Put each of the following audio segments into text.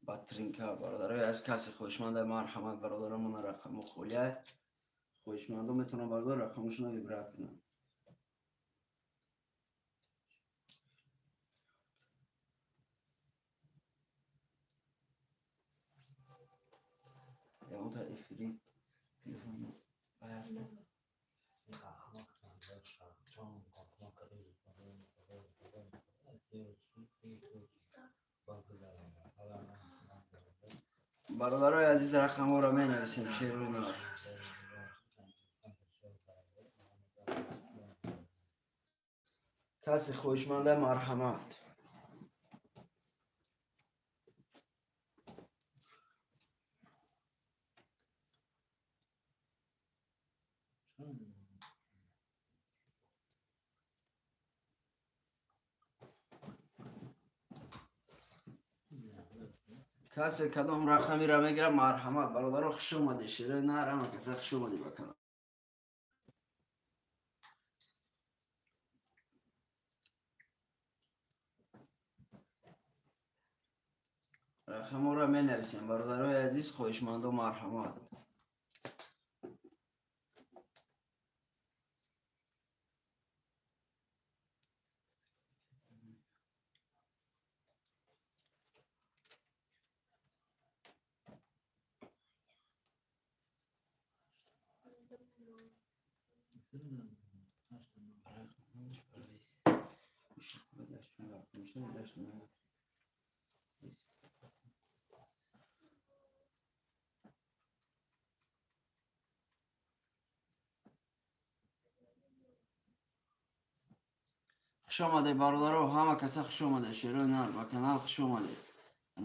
Ба тринка бародарои аз касе хоҳишманда, марҳамат, бародарамона рақаму холия. Хоҳишмандо метавонанд, бародар, рақамошона выбрать кунанд. Ягонта эфири телефон ҳаста? Бародарои азиз, рақамҳоро менависем. Шеру нар, касе хоҳишманда, марҳамат. Касе кадом рақамиро мегирад, марҳамат. Бародаро, хуш омадед. Шерои нар, ҳама каса хуш омадед ба канал. Рақамҳоро менависем, бародарои азиз, хоҳишмандо, марҳамат. Хуш омадед, бародаро, ҳама каса хуш омадед. Шерои нар, ба канал хуш омадед.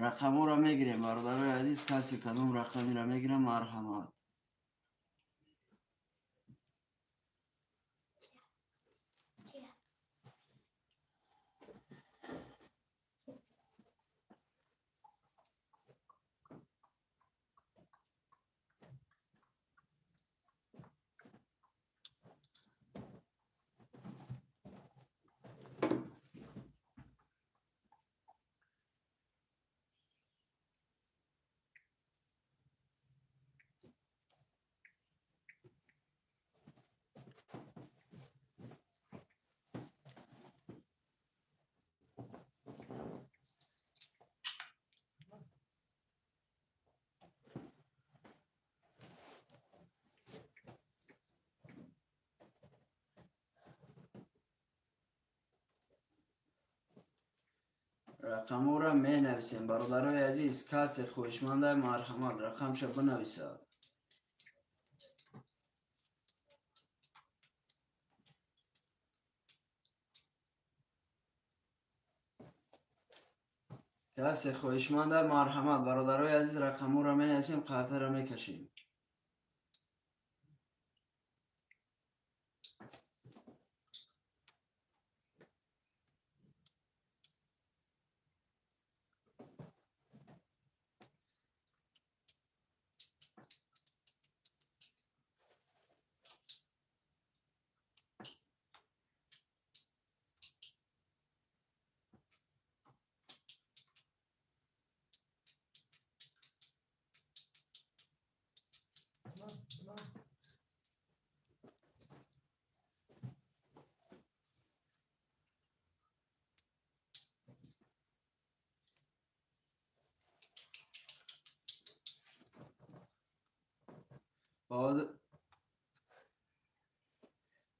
Рақамҳоро мегирем, бародарои азиз. Касе кадом рақамиро мегирам, марҳамат. Рақамҳоро менависем, бародарои азиз. Касе хоҳишманда, марҳамат, рақамша бинависад. Касе хоҳишманда, марҳамат, бародарои азиз. Рақамҳоро менависем, қатара мекашем.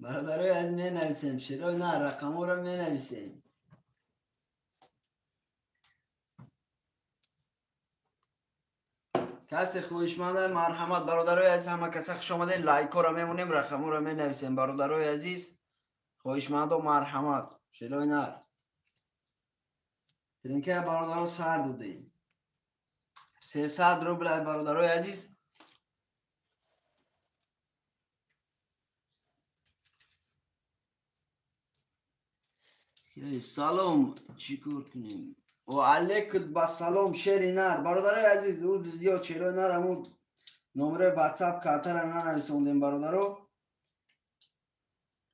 Бародарои азиз, менависем. Шерои на, рақамҳоро менависем. Касе хоҳишманда, марҳамат. Бародарои азиз, ҳама каса хуш омадед. Лайкҳоро мемонем, рақамҳоро менависем. Бародарои азиз, хоҳишмандо, марҳамат. Шерои нар, тринкая, бародаро, сар додем, 300 рубля, бародарои азиз. Салом, чӣ кор кунем? О алейкум ба салом, шери нар. Бародарои азиз, рӯзи зиёд, шерои нар, ҳамун номерои ватсап картара нанависондем. Бародаро,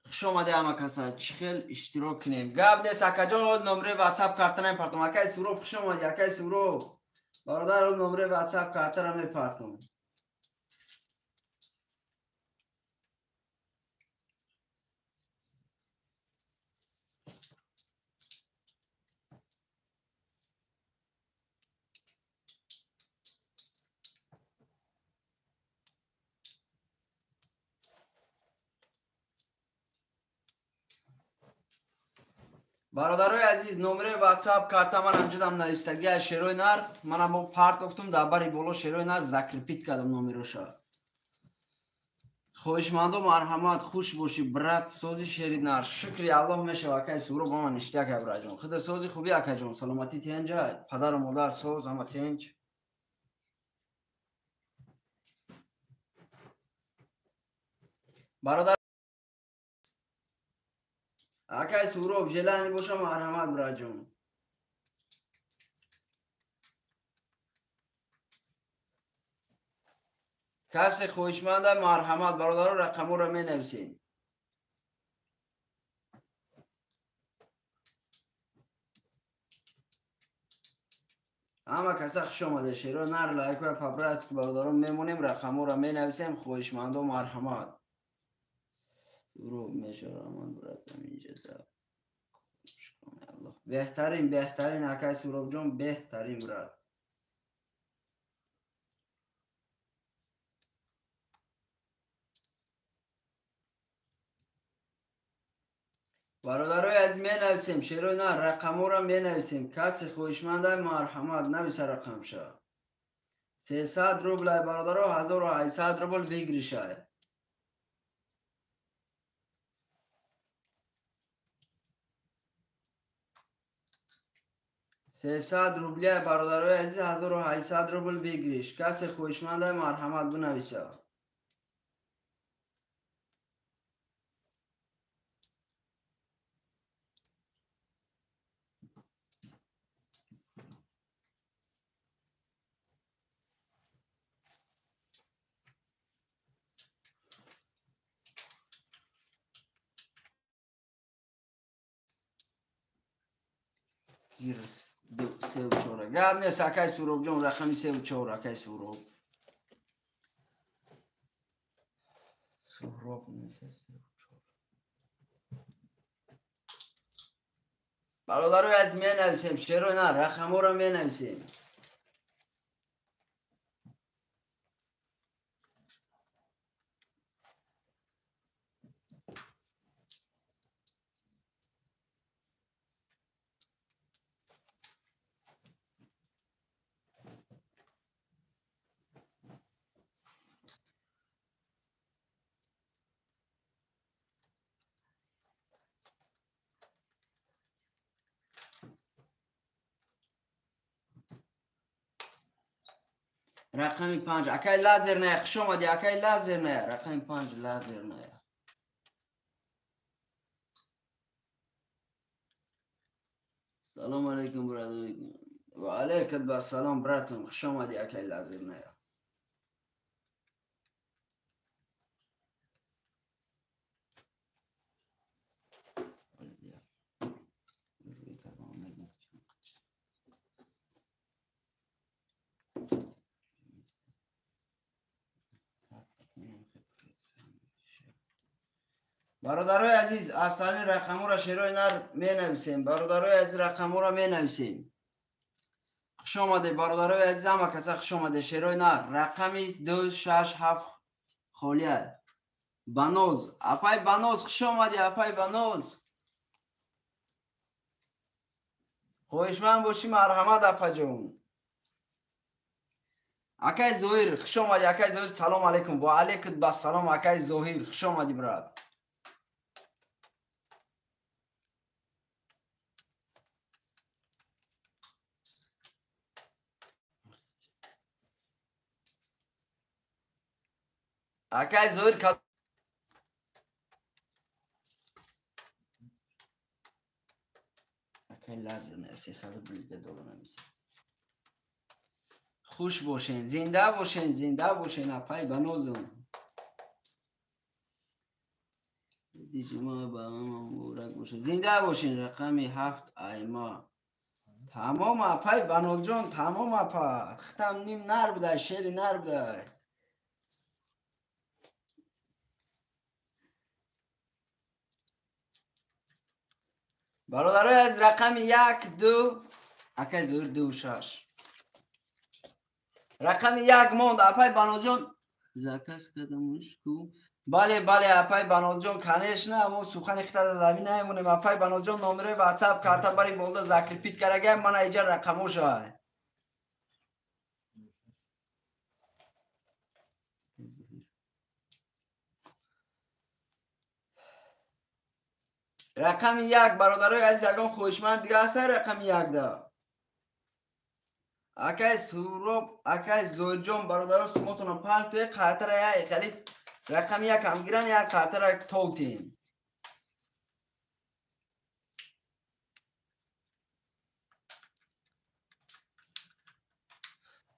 хуш омаде ҳама каса. Чӣ хел иштирок кунем? Гап нест, акаҷон, номерои ватсап карта намепартом. Акаи Суроб, хуш омадӣ, акаи Суроб. Бародар, номери WhatsApp картара мепартом. Бародарои азиз, номери WhatsApp карта ман амҷадам навистагия шерои нар, манам бо партофтум дар бари боло шерои нар закрепить кардам номероша. Хоҳишмандо марҳамат, хуш бошӣ брат, сози шери нар. Шукри Аллоҳ мешава акай Суҳроб, ама ништяк браҷон. Худа сози хуби акаҷон, саломатӣ тенҷа, падару модар соз, ҳама тенҷ. Бародар акай Суҳроб, желание боша марҳамат браҷон. Касе хоҳишманда марҳамат бародаро, рақаморо менависем. Ҳама каса хуш омаде. Шеро нар лайкоя по-братски бародарон мемонем, рақаморо менависем, хоҳишмандо марҳамат. Суҳроб мешараман братам инҷа. Беҳтарин, беҳтарин акай Суҳробҷон, беҳтарин брат. Бародарои азиз, менависем шерои нар, рақаморо менависем. Касе хоҳишманда марҳамат нависа рақамша. 300 рублай бародаро, 1800 рубл выигрышай. 300 рубля бародарои азиз, 1800 рубл выигрыш. Касе хоҳишманда марҳамат бинависа. 2, 3, 4. Гап нест акай Суҳробҷон, рақами 3 4 акай Суҳроб. Суҳроб 3 4. Бародарои азиз, менависем шеро на, рақаморо менависем. Рақами 5 акай Лазерная, хуш омадӣ акай Лазерная. Рақами 5 Лазерная. Салом алейкум брат. Ва алейкум ассалом братом, хуш омадӣ акай Лазерная. Бародарои азиз, асали рақаморо шерои нар менависем. Бародарои азиз, рақаморо менависем. Хуш омаде бародарои азиз, ҳама каса хуш омаде. Шерои нар рақами 2 6 7 холия. Баноз, апай Баноз, хуш омади апай Баноз. Хоҳишманд бошӣ марҳамат апаҷон. Акай Зоҳир, хуш омади акай Зоҳир, салом алейкум. Ва алейкум ассалом акай Зоҳир, хуш омади брат. Акай Зоҳир, акай Лазерная 300 рубл доллар намисад. Хуш бошен, зинда бошен, зинда бошен апай Банозум. Диҷума ба ҳама муборак бошад. Зинда бошен. Рақами 7 айма. Тамом апай Банозҷон, тамом апа. Хитам ним нар будай, шери нар будай. Бародарои аз рақами 1, 2, акай Зоир 2, 6. Рақами 1 монд, апай Банозҷон. Заказ кардамуш ку. Бале, бале, апай Банозҷон, конечно, мо сухани хита зави намемонем. Апай Банозҷон номерои WhatsApp карта бари болда закрепит карагай, мана иҷа рақамоша. Рақами 1, бародарои азиз, ягон хоҳишманд дига ҳаста рақами 1 да? Акай Суроб, акай Зоирҷон, бародаро, сумотона палтуе қартара я хали рақами 1 ҳам гиран, як қартара товтем.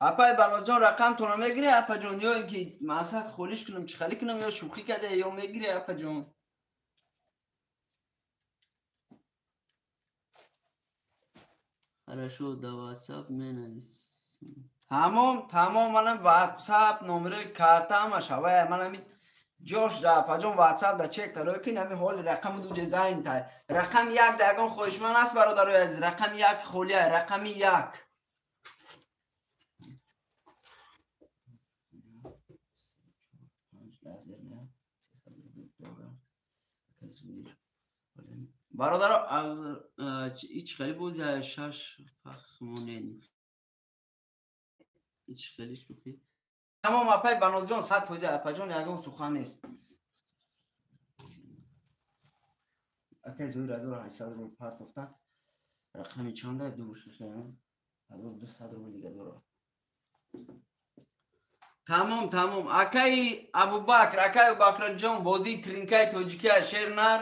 Апай Банозҷон, рақамтонро мегирӣ, апаҷон, ё ин ки мақсад холиш кунам, чӣ хали кунам, ё шӯхӣ карда, ё мегирӣ, апаҷон? Хорошо, да WhatsApp менависем. Тамом, тамом, манам WhatsApp номерои карта ҳамаш ҳавая, манами ҷош да апаҷон WhatsApp да чек тарои ки нами ҳоли рақами ду ҷезайн тай. Рақами 1 да ягон хоҳишманд аст, бародарои азиз? Рақами 1 холия, рақами 1. Бародаро, ич хеле буд, 6 пах монен. Ич хеле шӯхӣ. Тамом, апай Банозҷон, 100% апаҷон, ягон сухан нест. Акай Зоир 1800 рубл партофтак. Рақами чанда? 2 6 1200 рубл дига дорад. Тамом, тамом. Акай Абубакр, акай Абубакрҷон, бозии тринкаи тоҷикия шер нар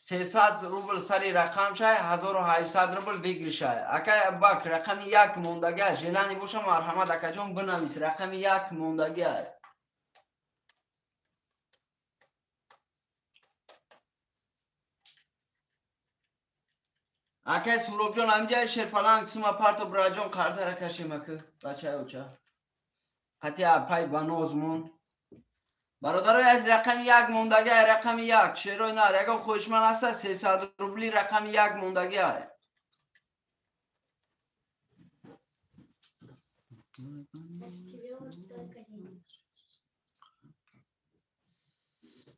300 рубл сари рақам шай, 1800 рубл бигир шай. Акай Абубакр, рақами 1 мондагия, желани боша, марҳамат, акаҷон, бинавис, рақами 1 мондагия. Акай Суробҷон, ҳамҷаи шерпаланг сума парто браҷон қарзара кашем ака, бачаи оча. Қати апай Банозмон. Бародарои аз рақами 1 мондагия, рақами 1, шерои нар, ягон хоҳишманд ҳаста, 300 рубли рақами 1 мондагия.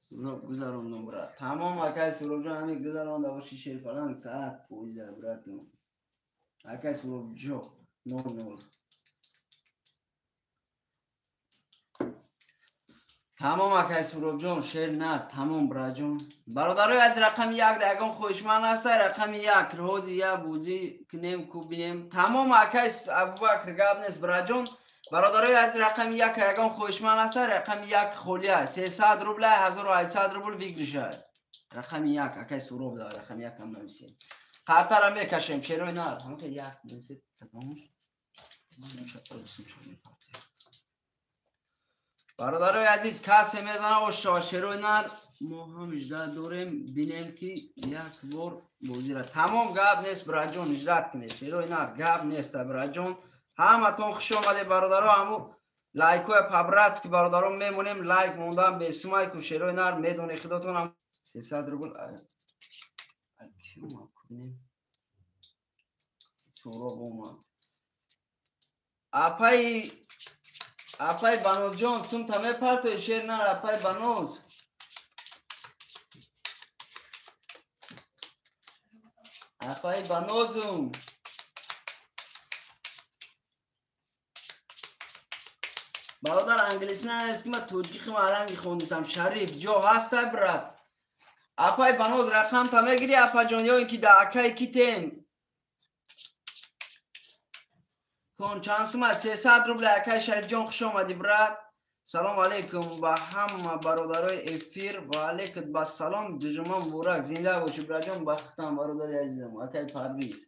Суроб гузарондам, брат. Тамом, акай Суробҷон, ҳами гузаронда боши шерпаланг 100%, братум. Акай Суробҷо, 0-0. Тамом, акай Суробҷон, шер нар, тамом, браҷон. Бародарои аз рақами 1 да ягон хоҳишманд ҳаста, рақами 1, ҳози я бозӣ кунем, ку бинем. Тамом, акай Абубакр, гап нест, браҷон. Бародарои аз рақами 1 ягон хоҳишманд ҳаста, рақами 1 холия, 300 рубла, 1800 рубл выигрыша. Рақами 1, акай Суроб да, рақами 1 ҳам нависем. Қартара мекашем, шерои нар. Ҳамака 1 нависед, кадомаш? Бародарои азиз, касе мезана ошава шерои нар, мо ҳам иждат дорем, бинем ки як бор бозира. Тамом, гап нест, браҷон, иждат кунед. Шерои нар, гап нест, браҷон. Ҳаматон хуш омадед, бародаро, ҳаму лайкоя по-братски бародаро мемонем, лайк мондан бесумай ку шерои нар, медоне худотон ҳам 300 рубл. Ки омад кунем? Суроб омад. Апай Банозҷон, сумта мепартои шер нар, апай Баноз. Апай Банозум. Бародар, англисӣ нанавис ки ман тоҷикӣ хим аланги хондисам. Шариф, ҷо ҳастай, брат? Апай Баноз, рақамта мегирӣ, апаҷон, ё ин ки да акай китем? Кон чанд сума? 300 рубл. Акай Шарифҷон, хуш омадӣ, брат. Салом алейкум ба ҳама бародарои эфир. Ва алейкум ба салом, ҷума муборак, зинда бошӣ, браҷон, бахтам, бародари азизам, акай Парвиз.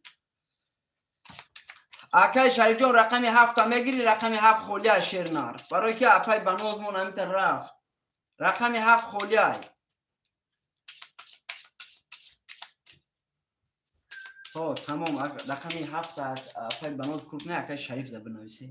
Акай Шарифҷон, рақами 7 мегирӣ, рақами 7 холия шернар. Барои ки апай Банозмон ҳамита рафт. Рақами 7 холия. Ҳо, тамом, рақами 7 апай Баноз Курк не, акай Шариф да бинависӣ.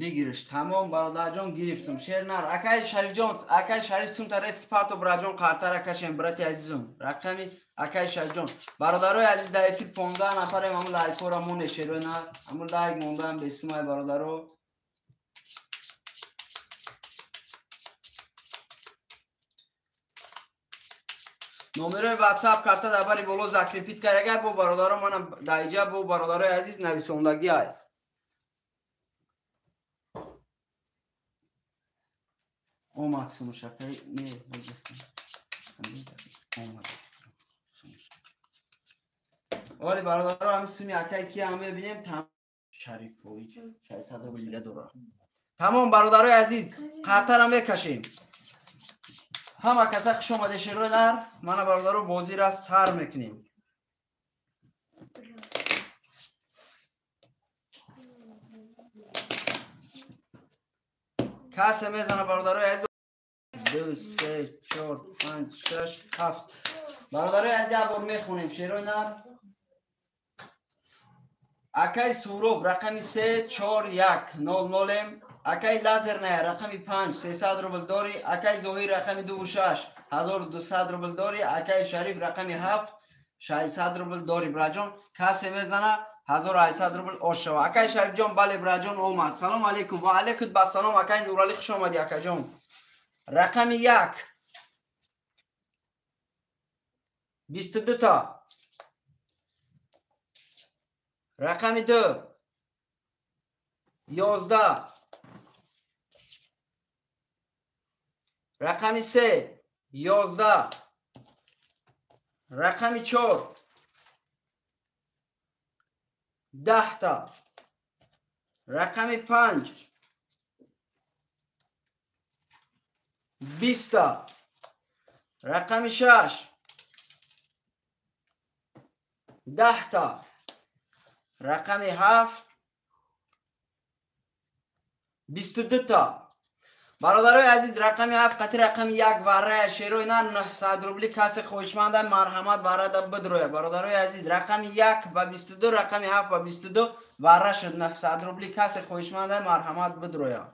Бигириш. Тамом, бародарҷон, гирифтум. Шер нар. Акай Шарифҷон, акай Шариф сумта рески парто, браҷон, қартара кашем, брати азизум. Рақами акай Шарифҷон. Бародарои азиз, дар эфир 15 нафарем, ҳамун лайкҳоро моне, шерои нар. Ҳамун лайк мондаам бесимай, бародаро. Номерои WhatsApp карта дар бари боло закрепить карда бо бародаро, манам дар иҷа бо бародарои азиз нависондагӣ ай. Омад сумушакай не, омад. Оли бародаро, ҳамин суми акай ки ҳам мебинем, там Шарифович 600 рубл дига дорад. Тамом, бародарои азиз, қартара мекашем. Ҳама каса хуш омаде, шерои нар. Мана, бародаро, бозира сар мекунем. Касе мезана, бародарои азиз? 2, 3, 4, 5, 6, 7. Бародарои азиз, як бор мехонем, шерои нар. Акай Суроб рақами 3, 4, 1, 0, 0. Акай Лазерная рақами 5, 300 рубл дорӣ. Акай Зоҳир рақами 2, 6, 1200 рубл дорӣ. Акай Шариф рақами 7, 600 рубл дорӣ, браҷон. Касе мезана, 1800 рубл ош шава. Акай Шарифҷон, бале, браҷон, омад. Салом алейкум. Ва алейкум басалом, акай Нуралӣ, хуш омадӣ, акаҷон. Рақами 1 22 та. Рақами 2 11. Рақами 3 11. Рақами 4 10 та. Рақами 5 20 та. Рақами 6 10 та. Рақами 7 22 та. Бародарои азиз, рақами 7 қати рақами 1 варая, шерои нар, 900 рубли. Касе хоҳишманда, марҳамат, варада бидроя. Бародарои азиз, рақами 1 ба 22, рақами 7 ба 22 вара шуд, 900 рубли. Касе хоҳишманда, марҳамат, бидроя.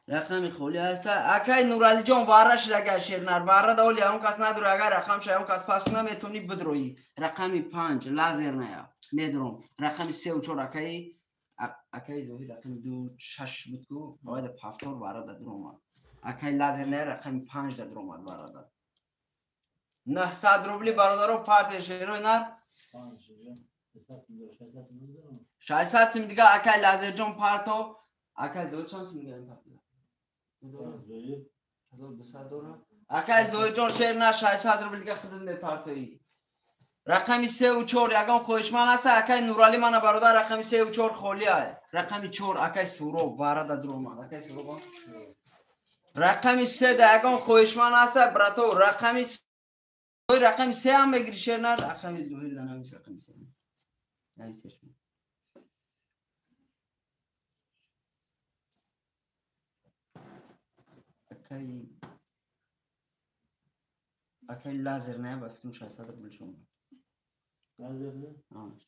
Рақами холӣ ҳаста. Акай Нуралиҷон, вара шуд, агар шернар вара да оли ҳамон кас надроя, агар рақам ша ҳамон кас пас наметонӣ бидроӣ. Рақами 5 лазерная медром. Рақами 3 4 акай Зоҳир рақами 2 6 буд ку, бояд пафтор вара да дромад. Акай лазерная рақами 5 да дромад варада. 900 рубли, бародаро, партия, шерои нар. 600 сим дига акай Лазерҷон парто. Акай Зоҳир чанд сим дига парто? 1200 дора. Акай Зоҳирҷон, шер на, 600 рубл дига худат мепартоӣ. Рақами 3 ва 4 ягон хоҳишманд ҳаст? Акай Нуралӣ, мана, бародар, рақами 3 ва 4 холӣ ай. Рақами 4 акай Суроб варада дуромад. Акай Суроб рақами 3 да ягон хоҳишманд ҳаст, брато? Рақами 3 ҳам мегири, шер нар. Рақами Зоҳир да навис, рақами 3 нависеш. Акай Лазер не, ба фикрам 600 рубл шумо. Лазер не?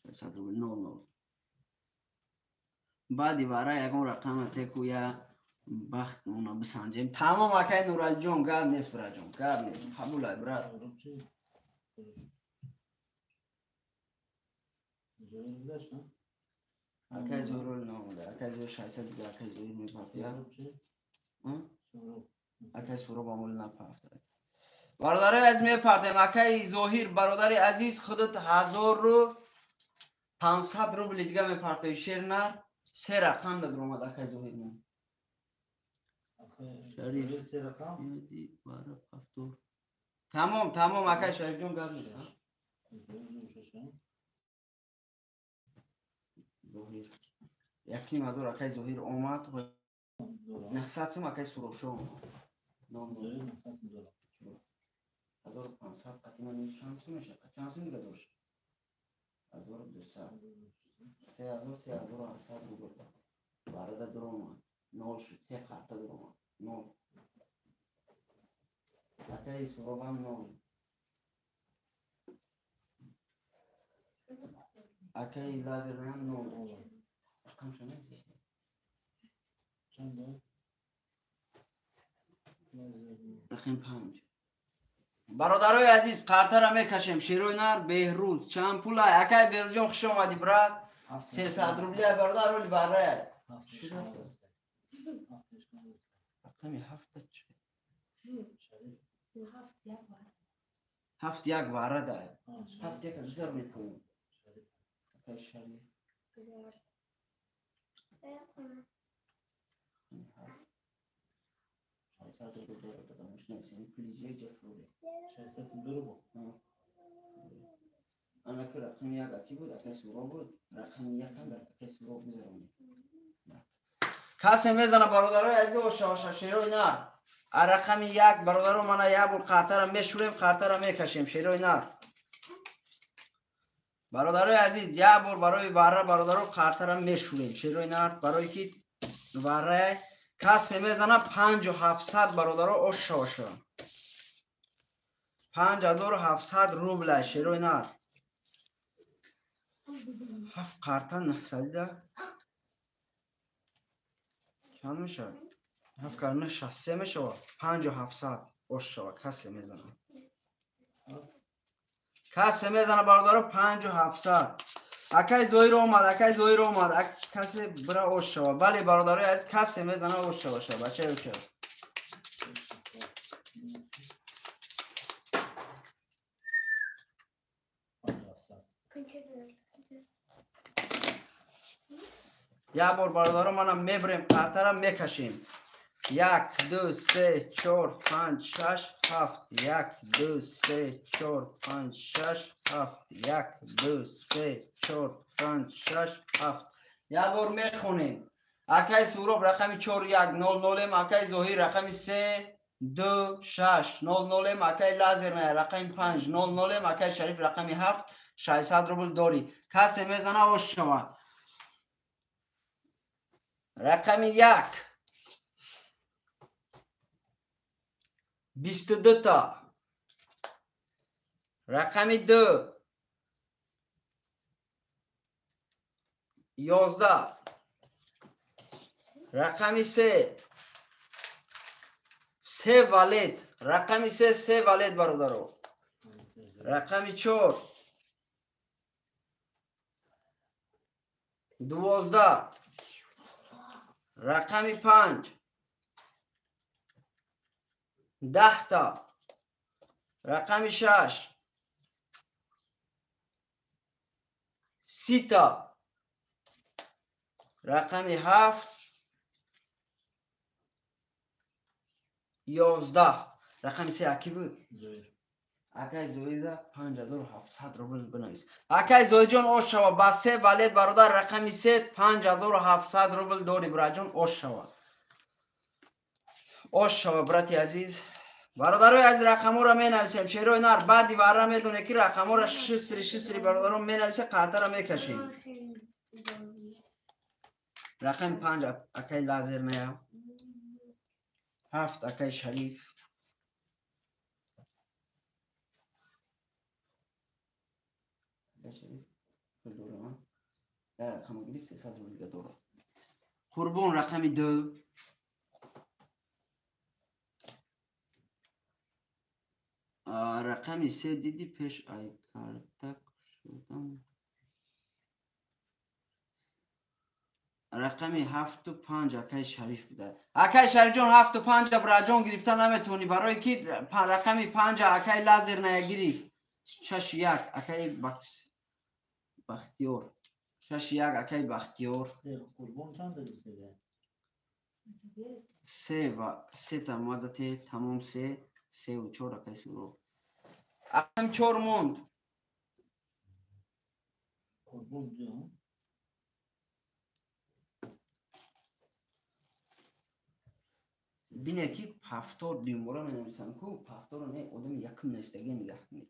600 рубл 0 0. Баъди вара ягон рақама теку я бахт уна бисанҷем. Тамом, акай Нуралиҷон, гап нест, браҷон, гап нест. Қабулай, брат. Акай Зоҳир наомада. Акай Зоҳир 600 дига, акай Зоҳир мепартия. Акай Суроб амол напарта. Бародарои азиз, мепартем. Акай Зоҳир, бародари азиз, худат 1500 рубли дига мепартои, шер нар. Се рақам да дуромад акай Зоҳир мон. Шариф. Се рақам? Бара пафтор. Тамом, тамом, акай Шарифҷон гап мезанад. Зоҳир. 1500 акай Зоҳир омад. 900 сум акай Суробшо омад. 1500 қатима чанд сум мешавад? Чанд сум дига дошт? 1200. 3000, 3700 рубл. Барада дуромад. Нол шуд. Се қарта дуромад. Нол. Акай Суробам нол. Акай Лазерам нол. Рақамша намешавад. Чанд? Рақам 5. Бародарои азиз, қартара мекашем. Шерои нар Беҳрӯз. Чанд пул? Акай Беҳрӯзҷон, хуш омадӣ, брат. 300 рубля бародар, роли баррая. Рақами 7 чӣ? 7 1 варада. 7 1 гузар мекунем. Акай Шариф. 600 рубл дорад, дадамаш нависем. Пули ҷа фуре. 600 рубл. Анаки рақами 1 аки буд, акай Суроб буд. Рақами 1 ҳам акай Суроб гузаронем. Касе мезана бародарои азиз, оша шерои нар. А рақами 1 бародаро мана як бор қартара мешурем, қартара мекашем шерои нар. Бародарои азиз, як бор барои варра бародаро қартара мешурем шерои нар, барои ки варра касе мезана 5700 бародаро оша оша. 5700 рубла шерои нар. 7 қарта 900 чанд мешавад? 7 қарта 63 мешавад. 5700 ош шавад. Касе мезана. Касе мезана бародаро 5700. Акай Зоҳир омад, акай Зоҳир омад. Касе бира ош шавад. Бале бародарои азиз, касе мезана ош шава шава. Бачаи ош шава. Як бор бародаро манам мебарем, қартара мекашем. 1 2 3 4 5 6 7 1 2 3 4 5 6 7 1 2 3 4 5 6 7. Як бор мехонем. Акай Суроб рақами 4 1 0 0, акай Зоҳир рақами 3 2 6 0 0, акай Лазер рақами 5 0 0, акай Шариф рақами 7 600 рубл дорӣ. Касе мезана ош шавад. Рақами 1 22 та. Рақами 2 11. Рақами 3 3 валет. Рақами 3 3 валет бародаро. Рақами 4 12. Рақами 5 10 та. Рақами 6 30 та. Рақами 7 11. Рақами 3 аки буд? Акай Зоҳирда 5700 рубл бинавис. Акай Зоҳирҷон ош шава. Ба 3 валет бародар рақами 3 5700 рубл дорӣ браҷон, ош шава. Ош шава брати азиз. Бародарои азиз, рақамҳоро менависем. Шерои нар баъди варра медоне ки рақамҳоро 6 6 бародарон менависе, қартара мекашем. Рақами 5 акай Лазерная. 7 акай Шариф. Рақам гирифт 300 рубл дига дорад. Қурбон рақами 2 рақами 3 диди пеш ай карта шудам. Рақами 7 5 акай Шариф буда. Акай Шарифҷон 7 5 браҷон гирифта наметавонӣ, барои ки рақами 5 акай Лазер наягирифт. 6 1 акай Бахтиёр. 6 1 акай Бахтиёр. Қурбон чанд гирифта? 3 ва 3 та мадате тамом 3 3 ва 4 акай Суроб. Рақами 4 монд. Қурбон 2. Бине ки пафтор димбора менависам ку пафторо не одами якум навистагия нигаҳ кунед.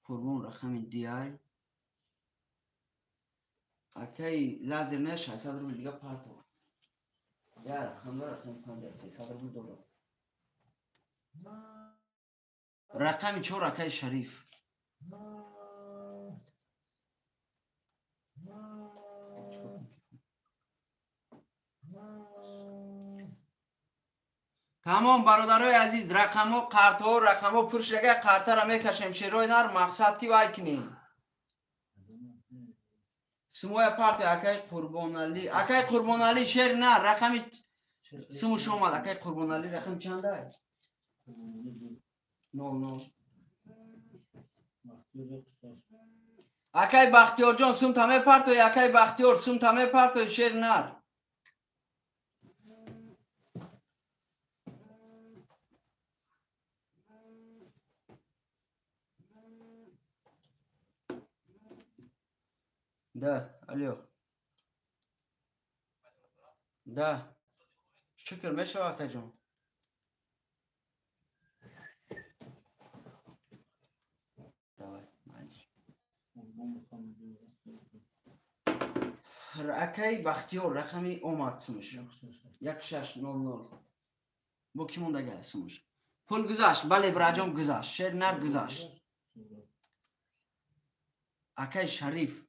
Қурбон рақами диай. Акай лазер не 600 рубл дига партов. Я рақам рақами 5 300 рубл дорад. Рақами 4 акай Шариф. Тамом бародарои азиз, рақамҳо қартҳо рақамҳо пур шудага қартара мекашем шерои нар мақсад ки вай кунем. Сумоя парти акай Қурбоналӣ. Акай Қурбоналӣ шер нар рақами сумуш омад. Акай Қурбоналӣ рақами чандай? 00. Акай Бахтиёрҷон сумта мепартои, акай Бахтиёр сумта мепартои шер нар. Да, алло. Да. Шукр мешава акаҷон. Давай, майш. Акай Бахтиёр рақами омад сумуш. 1600. Бо ки мондага сумуш? Пул гузашт, бале браҷон гузашт. Шер нар гузашт. Акай Шариф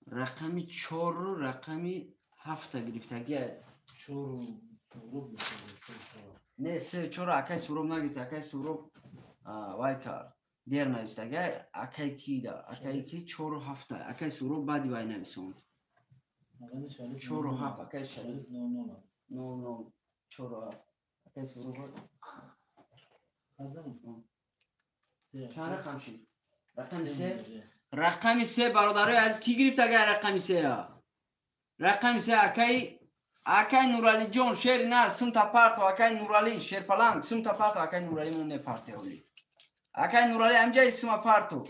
рақами 4 рақами 7 гирифтагия. 4 Суроб не 3 4 акай Суроб нагирифт, акай Суроб вай кард. Дер навистагия, акай кида, акай ки 4 7, акай Суроб баъди вай нависонд. 4 7 акай Шариф 00 4 7 акай Суроб. Чанд рақам шид? Рақами 3. Рақами 3 бародарои азиз ки гирифт агар рақами 3? Рақами 3 акай Нуралиҷон шери нар сумта парто, акай Нурали шерпаланг сумта парто, акай Нурали мон не парте оли. Акай Нурали амҷаи сума парто.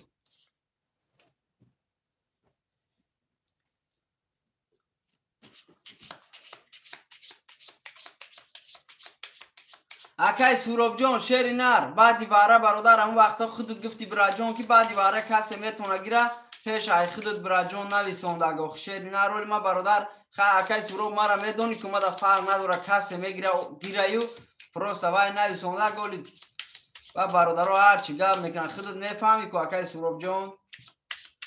Акай Суробҷон шери нар баъди вара бародар ҳамон вақто худут гуфти бираҷон ки баъди вара касе метавона гира пеш ай худут бираҷон нависонда агох шери нар оли ма бародар ха акай Суроб мара медони ки мада фарқ надора касе мегира гираю просто вай нависонда голи ва бародаро ҳарчи гап мекунанд худут мефаҳми ку акай Суробҷон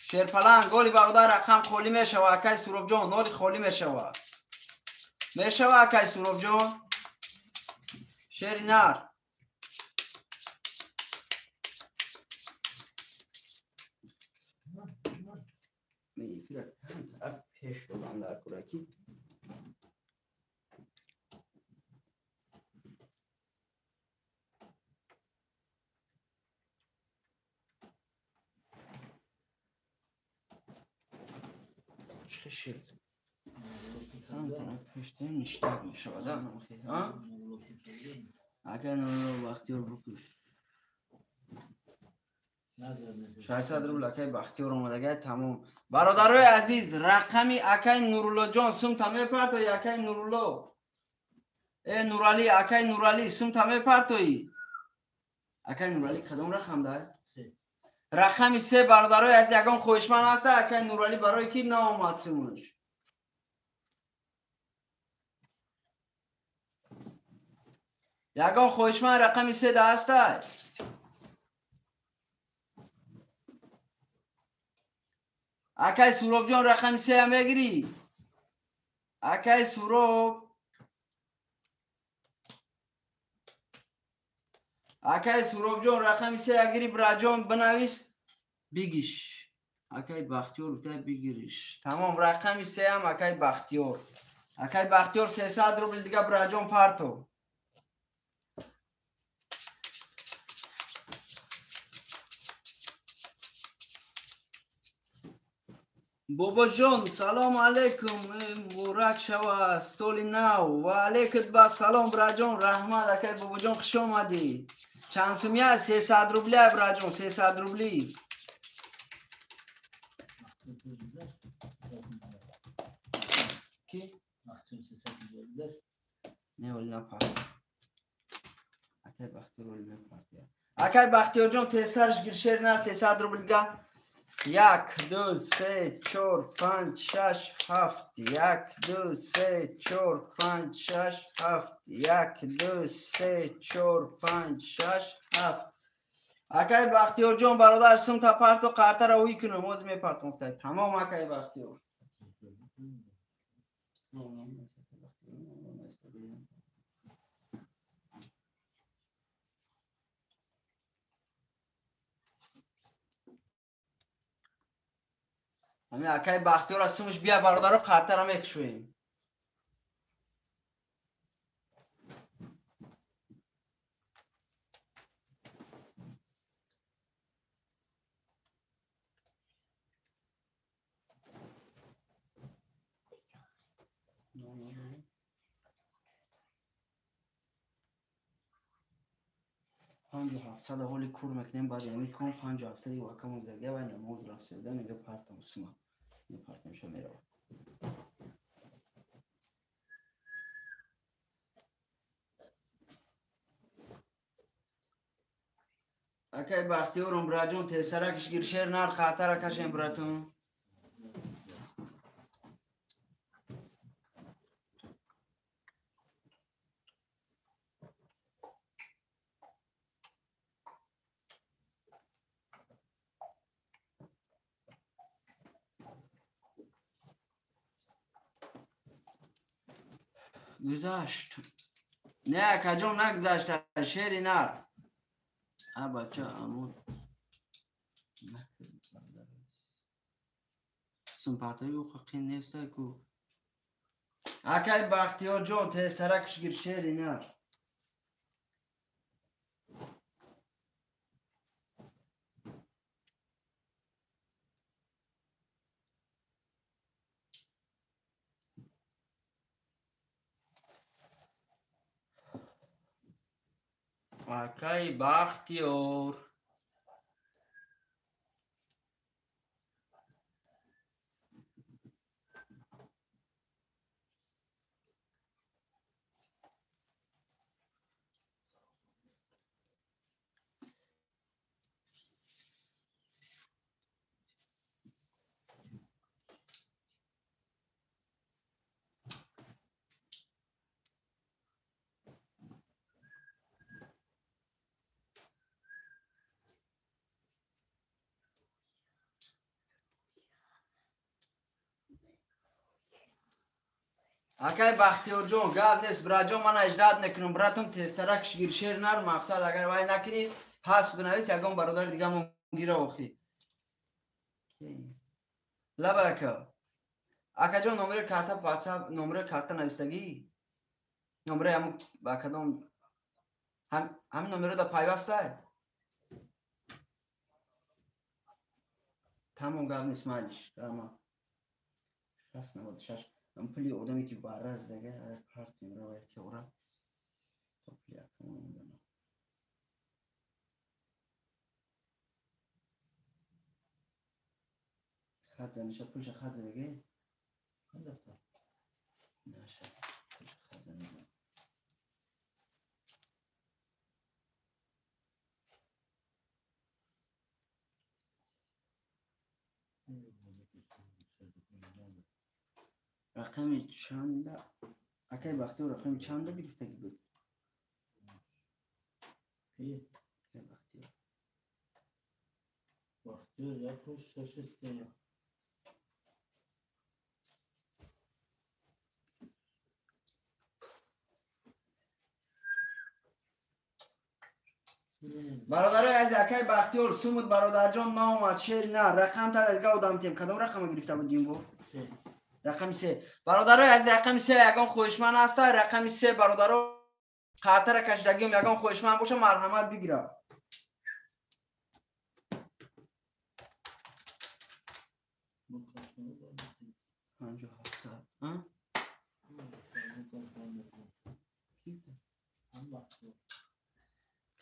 шерпаланг голи бародар рақам холӣ мешава акай Суробҷон ноли холӣ мешава мешава акай Суробҷон шери нар. Пеш додам дар кӯраки. Чӣ шуд? Пеш ништак мешавад. Акай Нурулло Бахтиёр букуш. 600 рубл акай Бахтиёр омадагай тамом. Бародарои азиз, рақами акай Нуруллоҷон сумта мепартои, акай Нурулло. Э Нурали, акай Нурали сумта мепартои. Акай Нурали кадом рақам дай? 3. Рақами 3 бародарои азиз, ягон хоҳишманд ҳаста акай Нурали барои ки наомад сумуш? Ягон хоҳишманд рақами 3 да ҳастай? Акай Суробҷон рақами 3 мегирӣ? Акай Суроб, акай Суробҷон рақами 3 гирӣ браҷон бинавис бигиш. Акай Бахтиёр гуфта бигириш. Тамом рақами 3 ҳам акай Бахтиёр. Акай Бахтиёр 300 рубл дига браҷон парто. Бобоҷон салом алейкум, муборак шава столи нав. Ва алейкум ба салом браҷон, раҳмат акай Бобоҷон, хуш омадӣ. Чанд сумия? 300 рубли, браҷон, 300 рубли. Ки? Не, оли напарт. Акай Бахтиёр оли мепартия. Акай Бахтиёрҷон, тезтарш гир, шер на 300 рублга. 1, 2, 3, 4, 5, 6, 7. 1, 2, 3, 4, 5, 6, 7. 1, 2, 3, 4, 5, 6, 7. Акай Бахтиёрҷон, бародар, сумта парту, қартара уй кунам, оз мепартам. Тамом, акай Бахтиёр. Ами акай Бахтиёр сумш бия, бародаро, қартара мекушоем. Панҷу ҳафтсада ҳоли кур мекунем, баъд ами кон панҷу ҳафтсади вакамон задия вай намоз рафтида мега партам сума. Мепартамша мерава. Акай Бахтиёрум, браҷон, тезтаракш гир, шер нар, қартара кашем, братон. Гузашт. Не, акаҷон, нагузашта, шери нар. А бача, амон. Сумпартаи ҳуқуқӣ неста ку. Акай Бахтиёрҷон, тезтаракш гир, шери нар. Акай Бахтиёр. Акай Бахтиёрҷон, гап нест, браҷон, ман аждад мекунам, братон, тезтарак гир, шер нар, мақсад агар вай накунӣ, пас бинавис, ягон бародари дигамон гира охи. Лаба ака. Акаҷон, номери карта WhatsApp, номери карта навистагӣ? Номери ҳамун ба кадом ҳамин номеро да пайвастай? Тамом, гап нест, майлиш. Рама. 696. Пули одаме ки бараз дага партим равад ки ора то пули акамон дана. Хат заниша, пулша хат задаге? Наша, пулша хат заниша. Рақами чанда? Акай Бахтиёр, рақами чанда гирифтагӣ буд? Акай Бахтиёр. Бахтиёр 163. Бародарои азиз, акай Бахтиёр сумуд, бародарҷон, наомад, шер на, рақам та дага одам тем. Кадом рақама гирифта буд ин бор? Рақами 3. Бародарои азиз, рақами 3 ягон хоҳишманд ҳаста? Рақами 3, бародаро, қартара кашидагиам ягон хоҳишманд боша, марҳамат бигира. Панҷу ҳафтсад.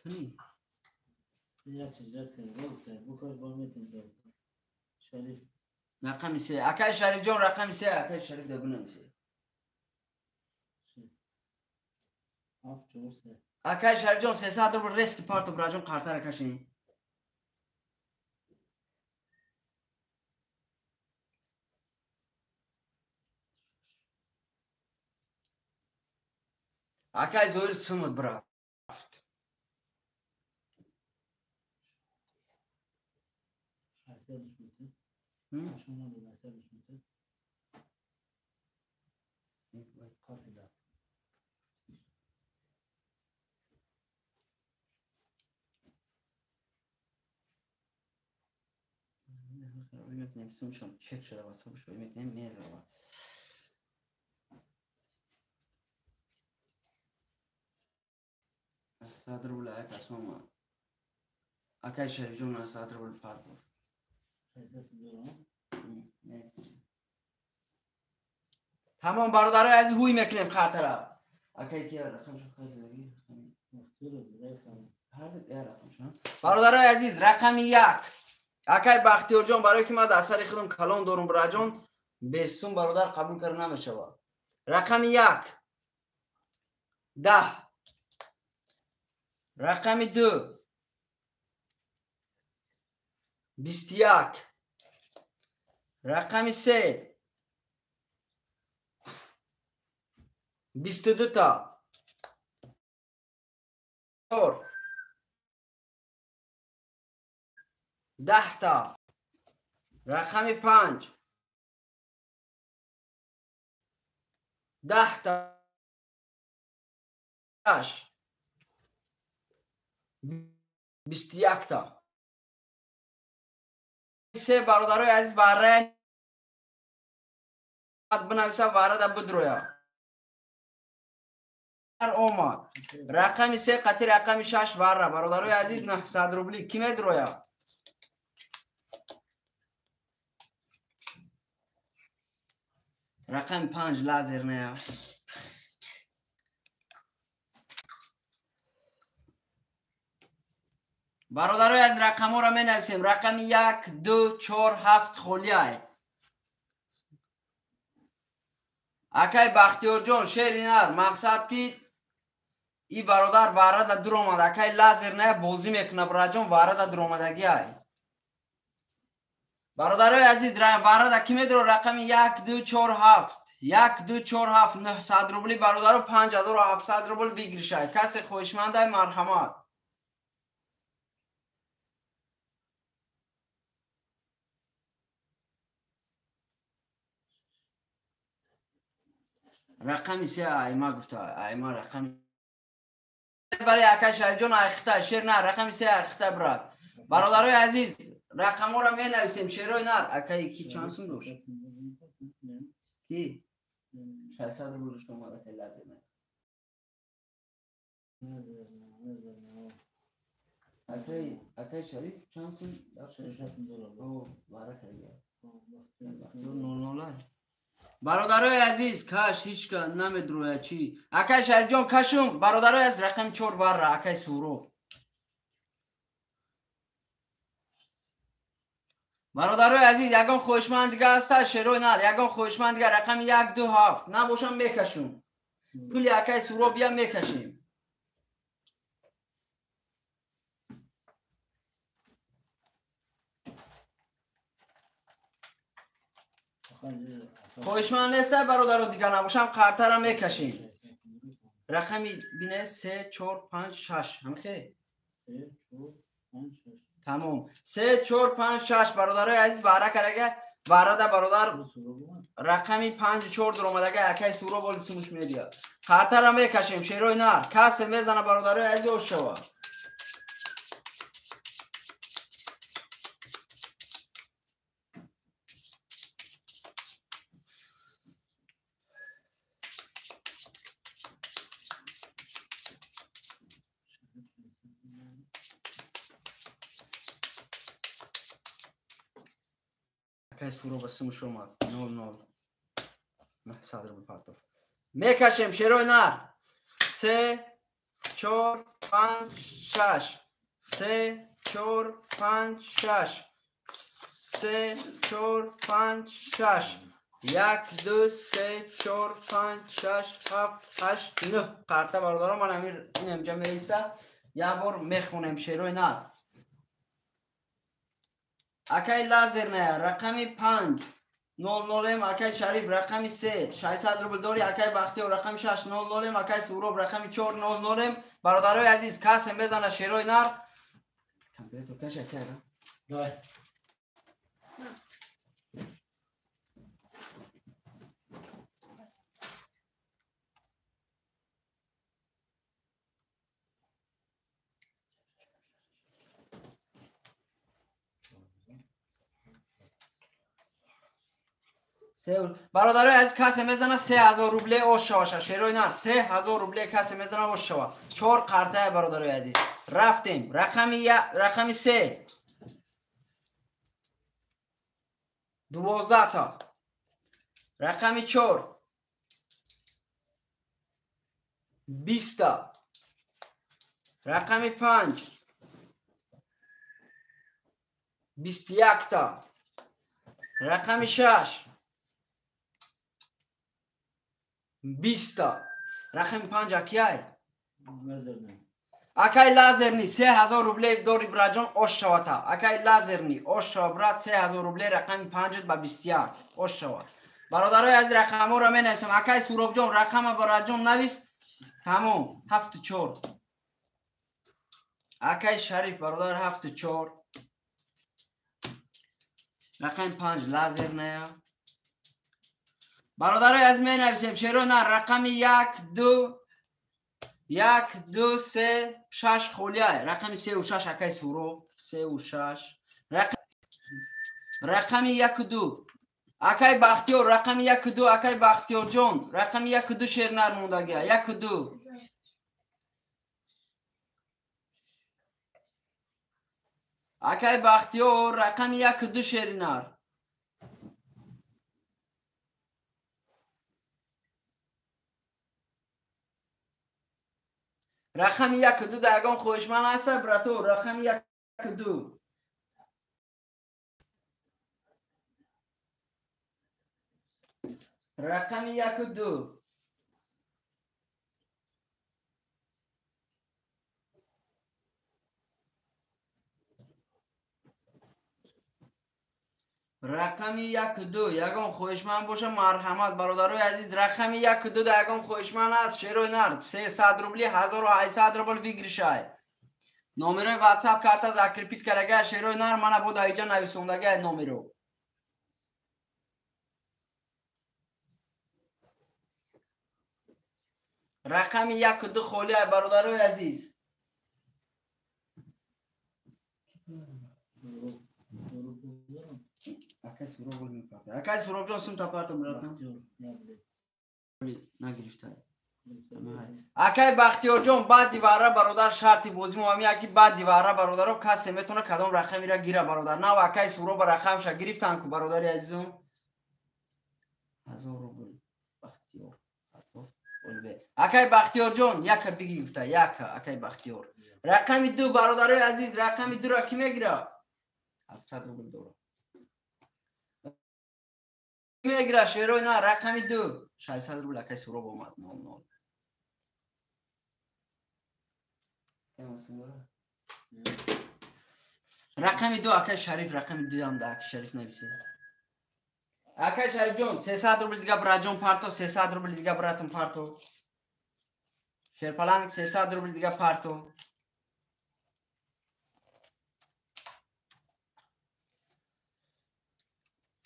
Кани? Рақами се. Акай Шарифҷон, рақами се. Акай Шариф да бинависе. Акай Шарифҷон, 300 рубл резки парто, браҷон, қартара кашем. Акай Зоир сумуд брафт. Чек шуда, мерава. 100 рубл як асома. Акай Шарифҷон, 100 рубл партов. Тамом, бародарои азиз, ҳуй мекунем хартара. Акай ки рақамшо хазаги? Бародарои азиз, рақами 1. Акай Бахтиёрҷон, барое ки ман дар сари худам калон дорум, браҷон, бесум бародар қабул карда намешавад. Рақами 1 10. Рақами 2 21. Рақами 3 22 та. 4 10 та. Рақами 5 10 та. 8 21 та. Се, бародарои азиз, барра бинависа, варада бидроя. Омад. Рақами 3 қати рақами 6 варра. Бародарои азиз, 900 рубли ки медроя? Рақами 5 лазер нея. Бародарои аз рақамҳоро менависем. Рақами 1, 2, 4, 7 холиай. Акай Бахтиёрҷон, шери нар, мақсад ки и бародар варада дур омад. Акай лазер не бозӣ мекуна, браҷон, варада дур омадагиай. Бародарои азиз, варада ки медуро? Рақами 1, 2, 4, 7. 1, 2, 4, 7, 900 рубли, бародаро, 5700 рубл выигрышай. Касе хоҳишмандай, марҳамат. Рақами 3 айма гуфта, айма рақами барои акай Шарифҷон айхта, шер нар, рақами 3 айхта, брат. Бародарои азиз, рақамҳоро менависем, шерои нар. Акай ки чанд сум дошт? Ки? 600 рубл дошт омад, акай лазер нар. Акай Шариф чанд сум дошт? 600 доллар. О, барака дигар. 00. Бародарои азиз, каш ҳичка намедроя чӣ. Акай Шарифҷон, кашум, бародарои аз рақами 4 варра, акай Суроб. Бародарои азиз, ягон хоҳишманд дига ҳаста, шерои нар, ягон хоҳишманд дига рақами 1, 2, 7 набошам мекашум. Пули акай Суроб я мекашем. Хоҳишманд неста, бародаро, дига набошам қартара мекашем. Рақами бине 3, 4, 5, 6. Ҳамхе? 3, 4, 5, 6. Тамом. 3, 4, 5, 6, бародарои азиз, вара карага, варада бародар рақами 5, 4 дуромадага, акай Суроб оли сумуш медиҳад. Қартара мекашем, шерои нар. Касе мезана, бародарои азиз, ош шава. Акай Суроб сумуш омад. 00. 900 рубл партов. Мекашем, шерои нар. 3, 4, 5, 6. 3 4 5 6 3 4 5 6 1 2 3 4 5 6 7 8 9 қарта бародаро ман ҳамин инҷа меиста як бор мехонем шерои нар. Акай лазерная рақами 5 00 акай Шариф рақами 3 600 рубл дори акай Бахтиёр рақами 6 00 акай Суроб рақами 4 00. Бародарои азиз касе мезана шерои нар. Компютер каша кара. Давай. Бародарои азиз касе мезана 3000 рубле ош шаваша шерои нар 3000 рубле касе мезана ош шава. 4 қартая бародарои азиз. Рафтем. Рақами 3 12 та. Рақами 4 20 та. Рақами 5 21 та. Рақами 6 20 та. Рақами 5 акияй? Лазерни. Акай лазерни 3000 рубле дори браҷон ош шавата. Акай лазерни ош шава брат 3000 рубле рақами 5 ба 21 ош шава. Бародарои аз рақамҳоро менависам. Акай Суробҷон рақама браҷон навис. Тамом 7 4. Акай Шариф бародар 7 4. Рақами 5 лазерная. Бародарои аз менависем шеро на рақами 1 2 1 2 3 6 холия. Рақами 3 ва 6 акай Суро 3 ва 6. Рақами 1 2 акай Бахтиёр рақами 1 2 акай Бахтиёрҷон рақами 1 2 шер нар мондагия 1 2. Акай Бахтиёр рақами 1 2 шер нар. Рақами 1 2 да ягон хоҳишманд ҳаста брато рақами 1 2. Рақами 1 2. Рақами 1 2 ягон хоҳишманд боша марҳамат бародарои азиз рақами 1 2 да ягон хоҳишманд аст шерои нар 300 рубли 1800 рубл выигрышай. Номерои WhatsApp карта закрепит карага шерои нар мана бо даиҷа нависондагай номеро. Рақами 1 2 холия бародарои азиз. Акай Суроб мепарта. Акай Суробҷон сум тапартам братан. Нагирифта. Акай Бахтиёрҷон баъди варра бародар шарти бозӣ мо ҳам яки баъди варра бародаро касе метавона кадом рақамира гира бародар. Нав акай Суроб рақамша гирифтан ку бародари азизум. 1000 рубл Бахтиёр. Акай Бахтиёрҷон яка бигирифта яка акай Бахтиёр. Рақами 2 бародарои азиз рақами 2 ро ки мегира? 700 рубл дора. Мегира шерои на рақами 2 600 рубл акай Суроб омад 00. Рақами 2 акай Шариф рақами 2 ам да акай Шариф нависе. Акай Шарифҷон 300 рубл дига браҷон парто 300 рубл дига братам парто. Шерпаланг 300 рубл дига парто.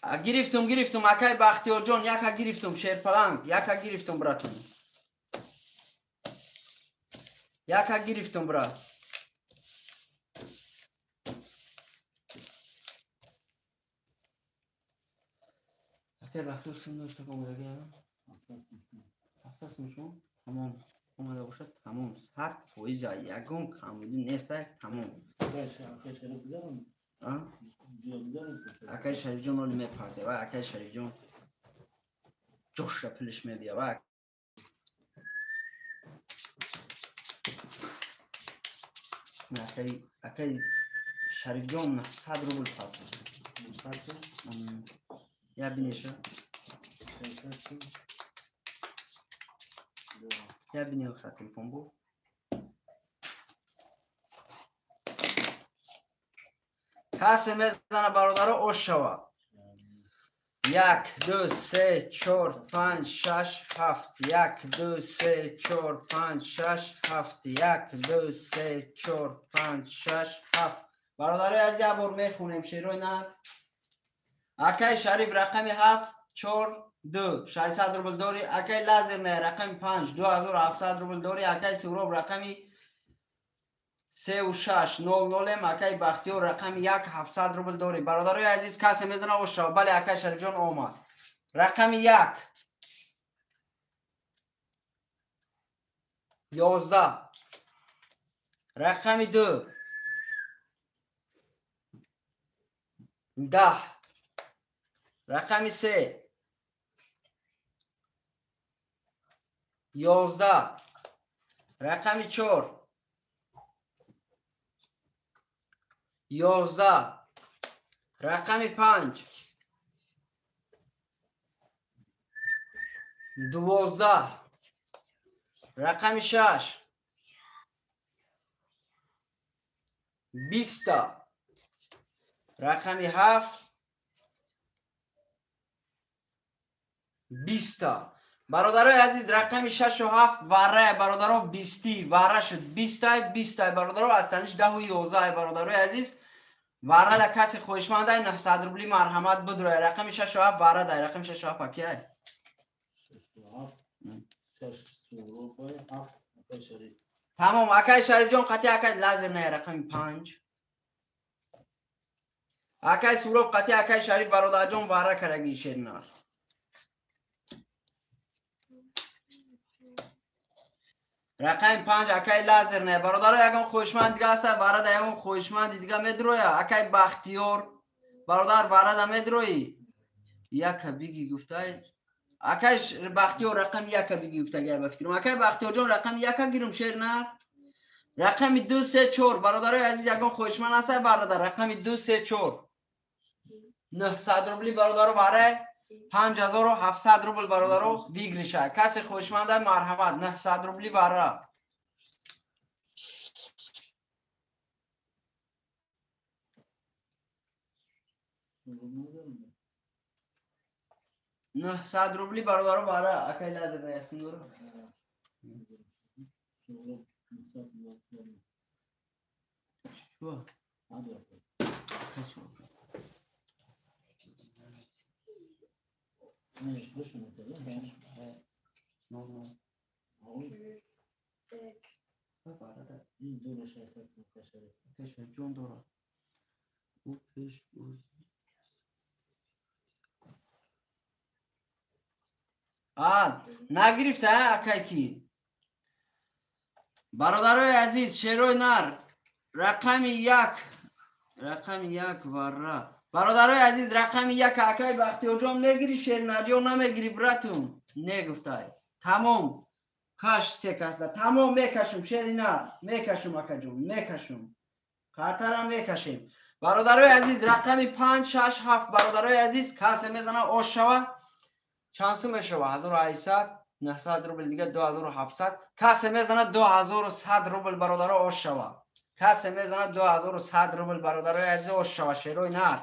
Гирифтум акай Бахтиёрҷон яка гирифтум шерпаланг яка гирифтум братум. Яка гирифтум брат. Акай Бахтиёр сум дошта омадагия? 700 сум шумо? Тамом. Омада бошад тамом. 100% ягон камбудӣ неста тамом. Акай Шарифҷон оли мепарде ва акай Шарифҷон ҷоша пулиш мебия ва Акай Шарифҷон 900 рубл фарқ. Я бинеша. Я бинем ха телефон бу. Касе мезана бародаро ош шава. 1 2 3 4 5 6 7 1 2 3 4 5 6 7 1 2 3 4 5 6 7. Бародарои азиз, як бор мехонем шерои нар. Акай Шариф рақами 7 4 2 600 рубл дори. Акай Лазерне рақами 5 2700 рубл дори. Акай Суроб рақами 3 6 0 0. Акай Бахтиёр рақами 1 700 рубл дори. Бародарои азиз, касе мезана ош шава. Бале, акай Шарифҷон омад. Рақами 1 11, рақами 2 10, рақами 3 11, рақами 4 11, рақами 5 12, рақами 6 20, рақами 7 20. Бародарои азиз, рақами 6 ва 7 варра, бародаро 20 варра шуд. 20 20 бародаро, аз таниш 10 ва 11 бародарои азиз. Варра да каси хоҳишмандай 900 рубли марҳамат бидурай. Рақами 6 ва 7 варра дай. Рақами 6 ва 7 акияй? 6 7 акай Шариф. Тамом, акай Шарифҷон қати акай Лазер не рақами 5. Акай Суроб қати акай Шариф бародарҷон варра караги шернар. Рақами 5 акай Лазер не. Бародаро, ягон хоҳишманд дига аста? Варада ягон хоҳишманди дига медроя? Акай Бахтиёр бародар, варада медрои? Яка биги гуфтай. Акай Бахтиёр рақами яка биги гуфтагай ба фикрам. Акай Бахтиёрҷон рақами яка гирум шернар. Рақами 2 3 4 бародарои азиз, ягон хоҳишманд аста бародар? Рақами 2 3 4 900 рубли бародаро вара 5700 рубл бародаро выигрыша. Касе хоҳишманда марҳамат 900 рубли вара. Нӯҳсад рубли бародаро вара. Акай Лазер не ясин дора. Нагирифта акай ки. Бародарои азиз, шерои нар рақами 1, рақами 1 варра. Бародарои азиз, рақами 1 акай Бахтиёрҷон мегири шернар ё намегири братун? Негуфтай. Тамом. Каш се касда. Тамом мекашум шери нар. Мекашум акаҷон, мекашум. Қартара мекашем. Бародарои азиз, рақами 5 6 7 бародарои азиз, касе мезана ош шава. Чанд сум мешава? 1800, 900 рубл дига 2700. Касе мезана 2100 рубл бародаро ош шава. Касе мезана 2100 рубл бародарои азиз ош шава шерои нар.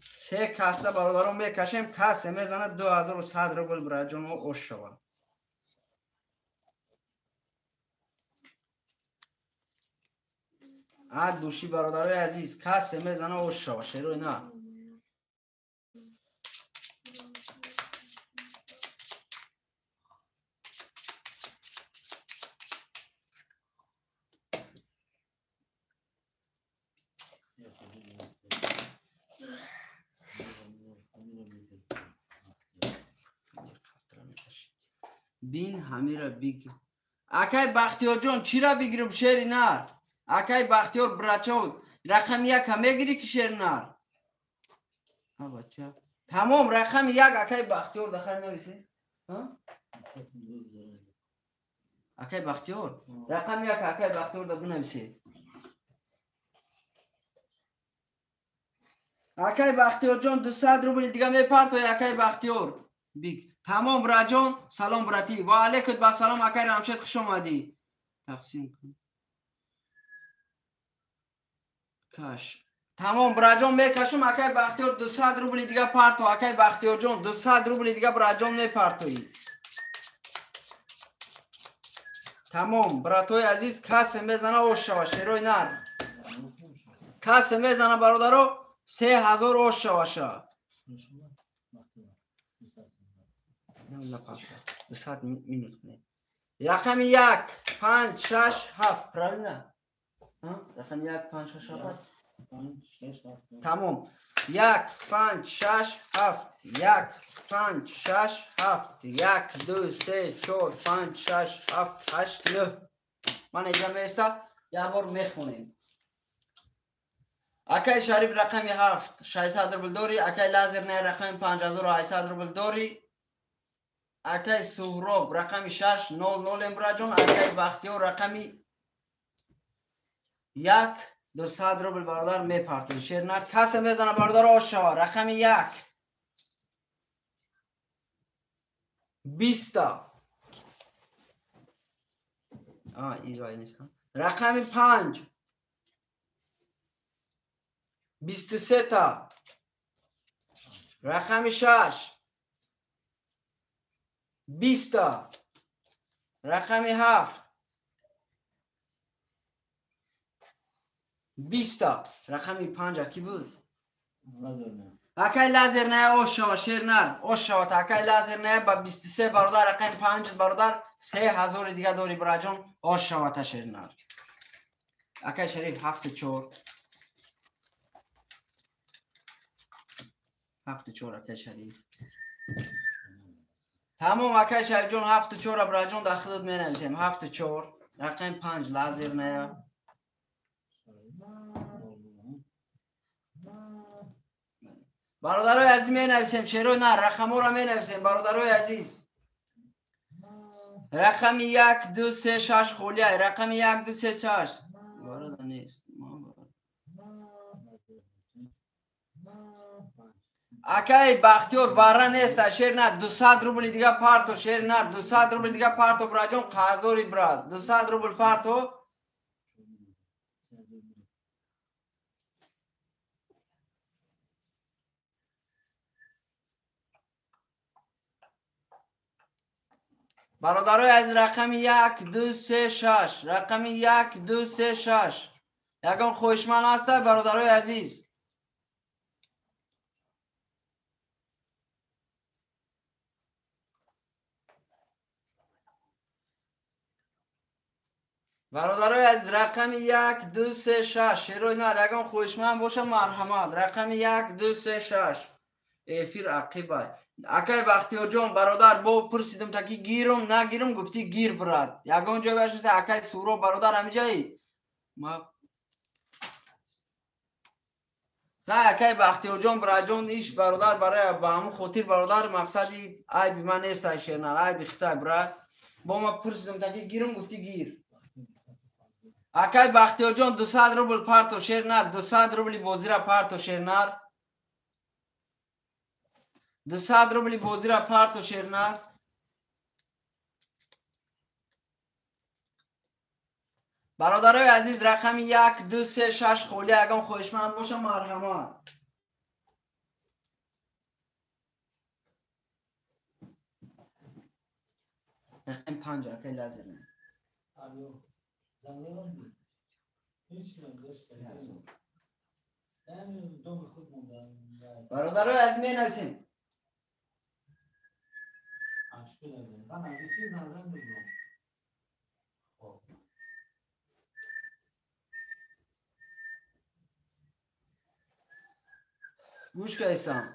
Се касда бародаро мекашем, касе мезана 2100 рубл браҷоно ош шава. А души бародарои азиз, касе мезана ош шава шерои нар. Бин ҳамира бигир. Акай Бахтиёрҷон, чира бигирам шери нар? Акай Бахтиёр брачо, рақами 1 мегири ки шери нар? А бача. Тамом, рақами 1 акай Бахтиёр дахар нависи. Ҳа? Акай Бахтиёр? Рақами як акай Бахтиёр да бинависе. Акай Бахтиёрҷон 200 рубли дига мепартои акай Бахтиёр. Биг. Тамом браҷон, салом брати. Ва алейкум ба салом акай Рамшед, хуш омадӣ. Тақсим кун. Каш. Тамом браҷон мекашум акай Бахтиёр 200 рубли дига парто акай Бахтиёрҷон 200 рубли дига браҷон мепартоӣ. Тамом братои азиз касе мезана ош шава шерои нар. Касе мезана бародаро 3000 ош шаваша. 200 минус кунед. Рақами 1 5 6 7 правильно? Рақами 1 5 6 7. Тамом. 1 5 6 7 1 5 6 7 1 2 3 4 5 6 7 8 9. Ман инҷа меиста як бор мехонем. Акай Шариф рақами 7 600 рубл дорӣ, акай Лазер не рақами 5800 рубл дорӣ, акай Суҳроб рақами 6 00 эмбраҷон, акай Бахтиёр рақами 1 200 рубл бародар мепартои. Шернар касе мезана бародар ош шава. Рақами 1 20. Рақами 5 23 та. Рақами 6 20 та. Рақами 7 20 та. Рақами 5 ки буд? Акай Лазер не ош шава шернар ош шава. Акай Лазер не ба 23 бародар рақами 5 бародар 3000 дига дори браҷон ош шава та шернар. Акай Шариф 7 4 7 4 акай Шариф. Тамом акай Шарифҷон 7 4 браҷон дар худат менависем 7 4 рақами 5 Лазер не. Бародарои азиз менависем чаро на рақамҳоро менависем бародарои азиз. Рақами 1 2 3 6 холия рақами 1 2 3 6 бародар нест. Акай Бахтиёр бара нест шер на 200 рубли дига парто шер на 200 рубли дига парто браҷон қазори брат 200 рубл парто. Бародарои аз рақами 1 2 3 6 рақами 1 2 3 6 ягон хоҳишманд ҳаста бародарои азиз? Бародарои аз рақами 1 2 3 6 шерои нар ягон хоҳишманд боша марҳамат. Рақами 1 2 3 6 эфир ақибай. Акай Бахтиёрҷон бародар бо пурсидам таки гирум нагирум гуфти гир брат. Ягон ҷой башниста акай Суҳроб бародар ҳамиҷаи? Ма ха акай Бахтиёрҷон браҷон иш бародар барои ба ҳамун хотир бародар мақсади айби ман нест ай шернар айби хитай брат. Бо ма пурсидам таки гирум гуфти гир. Акай Бахтиёрҷон 200 рубл парто шернар 200 рубли бозира парто шернар 200 рубли бозира парто шернар. Бародарои азиз рақами 1 2 3 6 холӣ ягон хоҳишманд боша марҳамат. Рақами 5 акай Лазер не. Бародарои азиз менависем. Гӯш кайсам.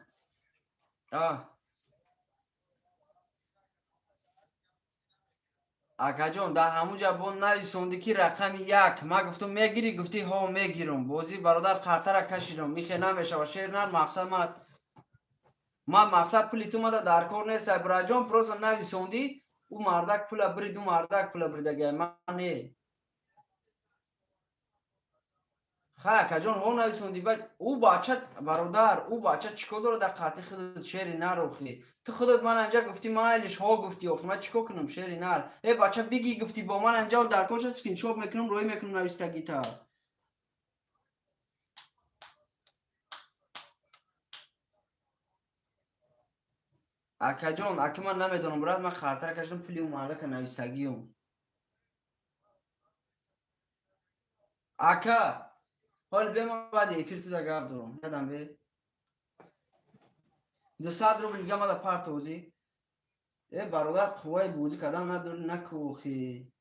Акаҷон дар ҳамун ҷа бо нависонди ки рақами 1 ма гуфтум мегирӣ гуфти ҳо мегирам. Бозӣ бародар қартара кашидам михе намешава шер нар мақсад ман мақсад пули ту мада дар кор нест браҷон просто нависонди Ӯ мардак пула бирид, ӯ мардак пула биридагай, ман не. Хай, акаҷон, ҳо нависонди, баъд ӯ бача, бародар, ӯ бача чӣ кор дорад дар қарти худат, шери нар, охи? Ту худат ман анҷа гуфтӣ майлиш, ҳо гуфтӣ, охи, ман чӣ кор кунам, шери нар? Э, бача, биги гуфтӣ, бо ман анҷа дар коша скриншот мекунам, рӯй мекунам навистагита. Акаҷон, ака, ман намедонам, брат, ман қартара кашидам, пули ӯ мардака навистагиюм. Ака, ҳол бема, баъди эфир туда гап дорам. Ядам бе. 200 рубл дига мада партозӣ. Э, бародар, қувваи бозӣ кардан надорӣ, накӯхи.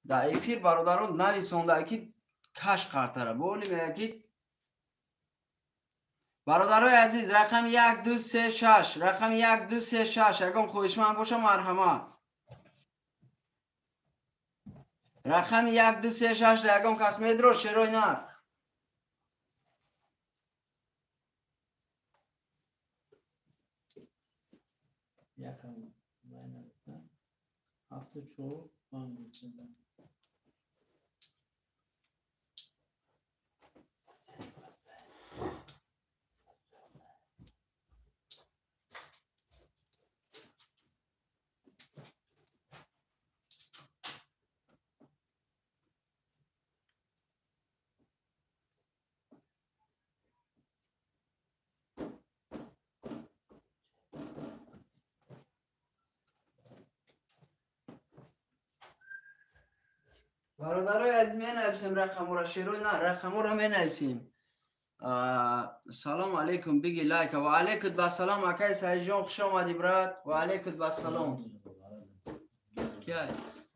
Дар эфир бародарон нависонда ки каш қартара. Боли мега ки бародарои азиз, рақами 1 2 3 6, рақами 1 2 3 6, ягон хоҳишманд боша, марҳамат. Рақами 1 2 3 6 ягон кас медро, шерой нар. Якам вайна ҳафту чор панҷ. Бародарои азиз, менависем рақамора, шерои на, рақамора менависем. Салом алейкум, биги лайка. Ва алейкум басалом, акай Саидҷон, хуш омадӣ, брат. Ва алейкум басалом. Кай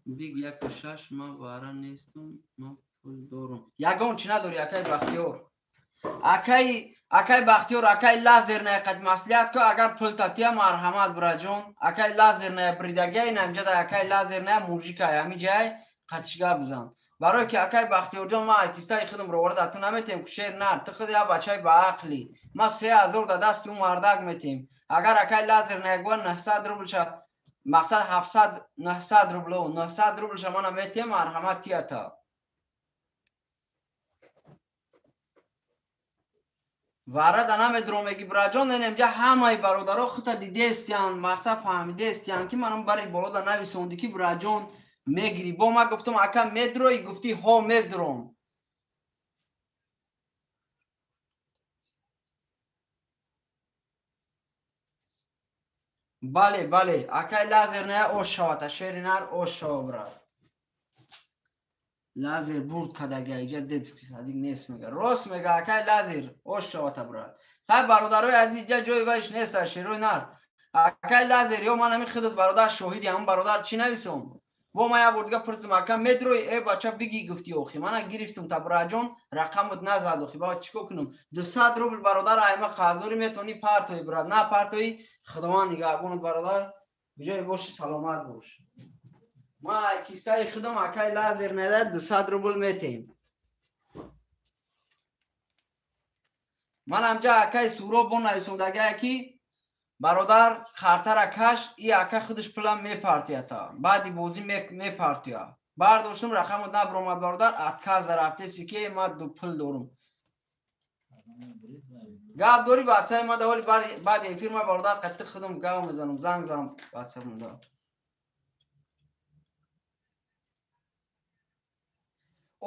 биг 1 6, ман вара нестум, ман пул дорум. Ягон чӣ надорӣ, акай Бахтиёр. Акай Бахтиёр, акай лазер наақад маслиҳат ку, агар пул татия, марҳамат, браҷон. Акай лазер ная бридагай, намҷада акай лазер ная мужикай, ҳами ҷай қатишгар бизан. Барое ки акай Бахтиёрҷон, ман кистаи худам роварда ту наметем ку, шер нар, ту худ як бачаи баақлӣ. Ман 3000 да дасти ӯ мардак метем. Агар акай лазер наягва 900 рублша, мақсад 700, 900 рубло, 900 рублша мана метем, марҳамат, тията. Вара да намедуром, меги, браҷон, енемҷа ҳамаи бародаро хута дидестиян, мақсад фаҳмидестиян ки манам бари боло да нависонди ки браҷон мегирӣ. Бо ман гуфтам, ака, медроӣ, гуфтӣ ҳо, медром. Бале, бале, акай лазер ная, ош шавата, шери нар, ош шава, брат. Лазер бурд кадага, иҷа детский садик нест, мега. Рост мега акай лазер, ош шавата, брат. Хай, бародарои азиз, иҷа ҷои вайш нест, шерои нар. Акай лазер, ё ман ҳамин худат бародар шоҳиди, ҳамн бародар чӣ нависом? Бо ман як бор дига пурсидам, ака, медрои, э, бача, биги гуфтӣ, охи, мана гирифтум та, браҷон, рақамот назад, охи, ба чӣ кор кунам? 200 рубл, бародар, айма қазорӣ метавонӣ партои, брат, на партои, худованд нигаҳбонат, бародар, биҷое боши, саломат бош. Ман кистаи худам акай лазер надад 200 рубл метем. Ман ҳамҷа акай Суроб бо нависондагие ки бародар қартара каш, и ака худаш пулам мепартията, баъди бозӣ мепартия. Бардоштум, рақамот набиромад, бародар, отказ рафтеси ки ман пул дорум. Гап дорӣ бачаи ма даволи баъди эфир, ма бародар қатъи худам гап мезанам, занг зам бачамонда.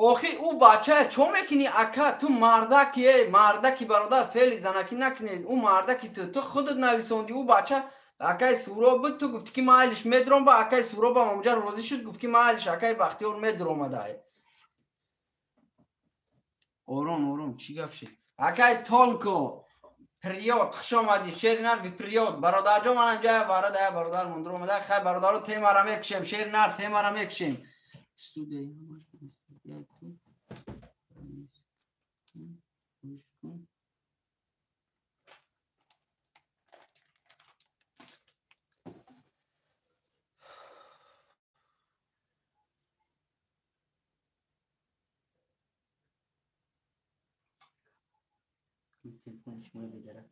Охи, ӯ бачая чо мекунӣ, ака? Ту мардаки, э мардаки, бародар, феъли занакӣ накунед. Ӯ мардаки, ту худат нависондӣ, ӯ бача акай Суроб буд, ту гуфтӣ ки майлиш медром, ба акай Суробам онҷа розӣ шуд, гуфт ки майлиш, акай Бахтиёр медромадай. Ором, ором, чӣ гап шид? Акай Толко приёт, хуш омадӣ, шери нар, приёт, бародарҷон, ман инҷа варада бародар мондур омада. Хай, бародаро, темара мекушем, шери нар, темара мекушем. Студия як телефони шумо бедара.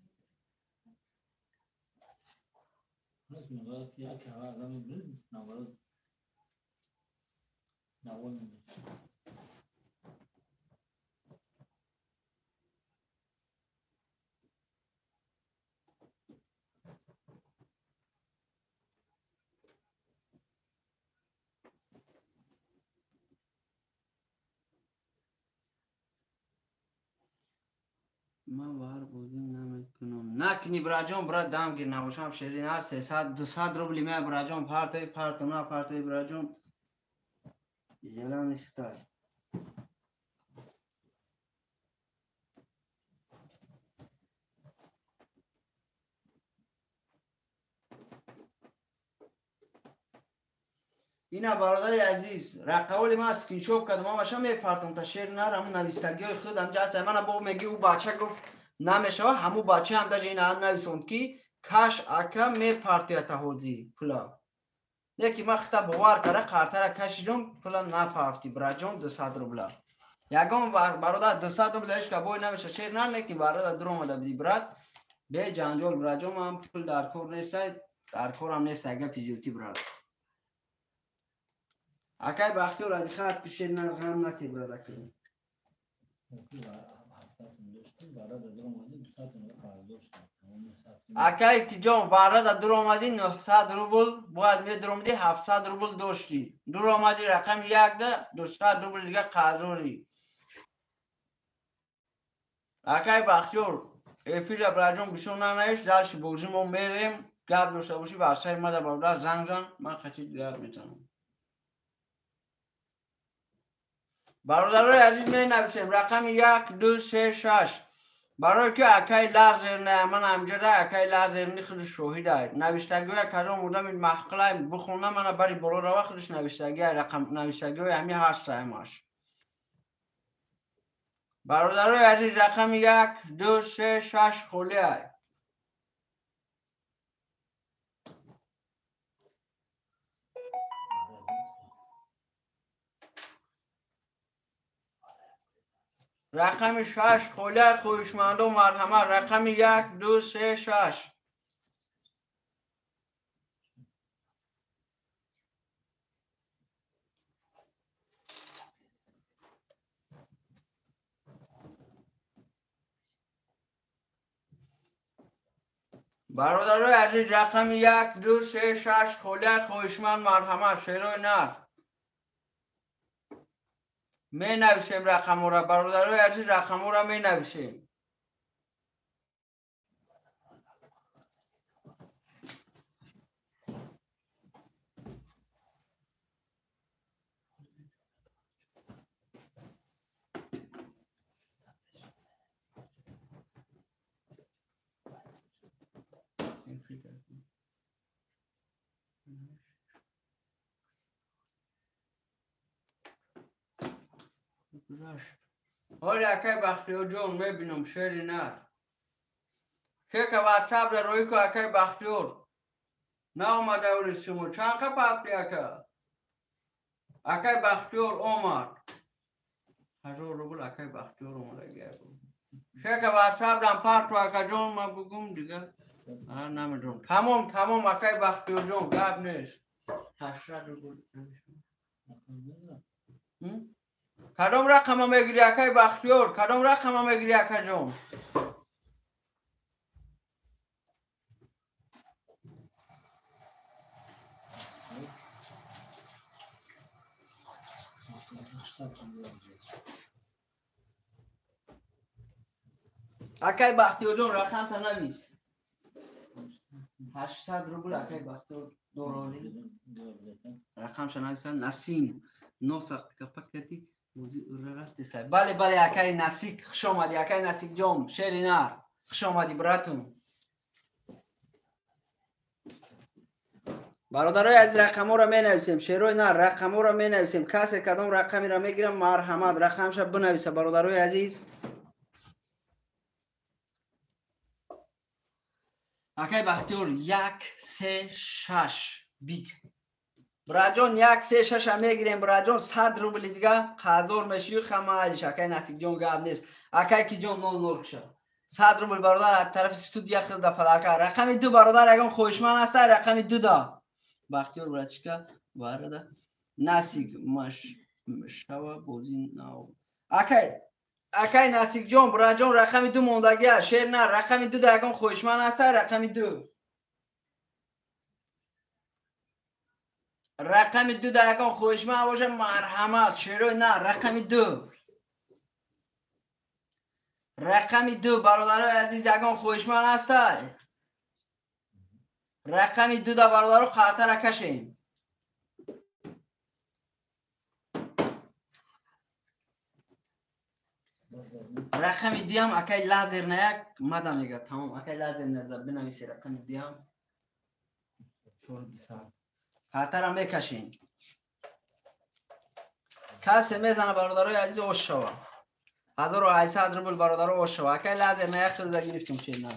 Ман вар бозӣ намекунам. Накунӣ, бираҷон, брат, дам гир, набошам шери нар 300 200 рубли мея, бираҷон, партои парто на партои, бираҷон. Елани Хитай. Ина, бародари азиз, рақаволи ман скриншот кардам, ҳамаша мепартам та шер нар, ҳамун навистагиҳои худ ҳамҷа ҳаст. Мана бо меги ӯ бача гуфт намешава, ҳамун бача ҳам даже ина нависонд ки каш ака мепартояд та ҳозӣ пула. Не ки ман хита бовар кара қартара кашидам, пула напарфти, бираҷон, 200 рубла. Ягон бародар 200 рубла ҳеч бой намеша шер нар, не ки бародар дуромада биди, брат. Бе ҷанҷол, бираҷон, ман пул дар кор нестай, дар корам нестай, гапи зиёдтӣ, брат. Акай Бахтиёр, ади хат ки шер нар ғам нати, брат, акай. Акай ки ҷон, варада дуромадӣ 900 рубл, бояд медуромадӣ 700 рубл доштӣ. Дуромадӣ рақами якда 200 рубл дига қарзорӣ. Акай Бахтиёр, эфира бираҷон бисёр нанавиш, дарши бозӣ мо мерем, гап дошта бошӣ варсаи мада, бародар, занг зан, ман хати гап мезанам. Бародарои азиз, менависем рақами 1, 2, 3, 6. Барои ки акай лазер не, ман ҳамҷода акай лазерни худи шоҳида. Навиштагиҳоя кадом одами маҳқилай бихона, мана бари боло рава, худиш навиштагиҳои рақам навиштагиҳои ҳами ҳаст ҳамаш. Бародарои азиз, рақами 1, 2, 3, 6 холиай. Рақами 6 холиай, хоҳишмандо марҳамат, рақами 1, 2, 3, 6. Бародарои азиз, рақами 1, 2, 3, 6 холиай, хоҳишманд марҳамат, шерои нар. Менависем рақамҳоро, бародарои азиз, рақамҳоро менависем. Ҳоли акай Бахтиёрҷон, мебинам шери нар. Чека ватсап дар рӯй ку, акай Бахтиёр. Наомада ули шумо. Чанд қа пафти ака? Акай Бахтиёр омад. 1000 рубл акай Бахтиёр омадагия. Чека ватсап дам парту акаҷон, ман бугум дига. Намедонам. Тамом, тамом, акай Бахтиёрҷон, гап нест. 800 рубл. Кадом рақама мегири, акай Бахтиёр? Кадом рақама мегири, акаҷон? Акай Бахтиёрҷон, рақамта навис. 800 рубл акай Бахтиёр дороли. Рақамша нависан Насим. Носа капакати. Бале, бале, акай Насик, хуш омадӣ, акай Насикҷон, шери нар, хуш омадӣ, братум. Бародарои азиз, рақамҳоро менависем, шерои нар, рақамҳоро менависем. Касе кадом рақамеро мегирам, марҳамат, рақамша бинависа, бародарои азиз. Акай Бахтиёр, 1, 3, 6 биг. Бираҷон, 1, 3, 6 мегирем, бираҷон, 100 рубли дига қазор мешӣ, хамаалиш, акай Насикҷон, гап нест. Акай Киҷон, 0 0 куша. 100 рубл бародар аз тарафи студия хизда подарка. Рақами 2 бародар ягон хоҳишманд аста рақами 2 да. Бахтиёр братишка барада. Насик маш шава бозӣ нав. Акай Насикҷон браҷон рақами 2 мондагия шер на рақами 2 да ягон хоҳишманд аста рақами 2. Рақами 2 да ягон хоҳишманд боша марҳамат шерои на рақами 2. Рақами 2 бародарои азиз ягон хоҳишманд аста? Рақами 2 да бародаро қартара кашем. Рақами 2 ҳам акай лазер на як мада мега тамом акай лазер на бинависи рақами 2 ҳам 400. Қартара мекашем. Касе мезана бародарои азиз ош шава. 1800 рубл бародаро ош шава. Акай лазер на як хизда гирифтем шена.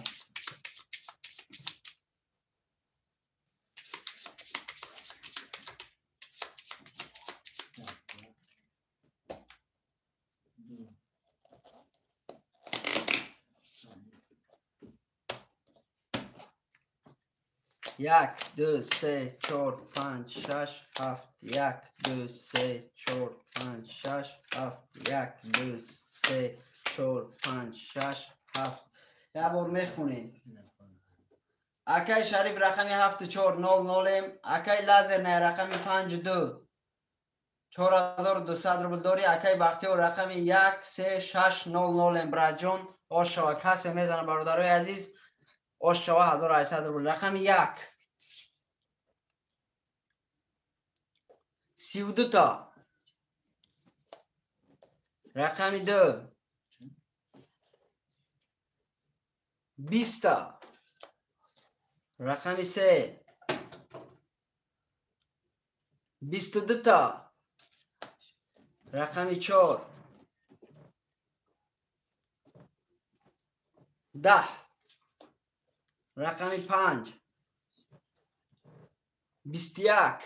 Як, ду, се, чор, панҷ, шаш, ҳафт. Як, ду, се, чор, панҷ, шаш, ҳафт. Як, ду, се, чор, панҷ, шаш, ҳафт. Як бор мехонем. Акай Шариф рақами 7400-ем. Акай Лазер на рақами 52. 4200 рубл дори. Акай Бахтиёр рақами 13600-ем. Браҷон ошава касе мезана бародарои азиз. Ошава 1800 рубл. Рақами 1. 32 та. Рақами 2. 20 та. Рақами 3. 22 та. Рақами 4. 10. Рақами 5. 21.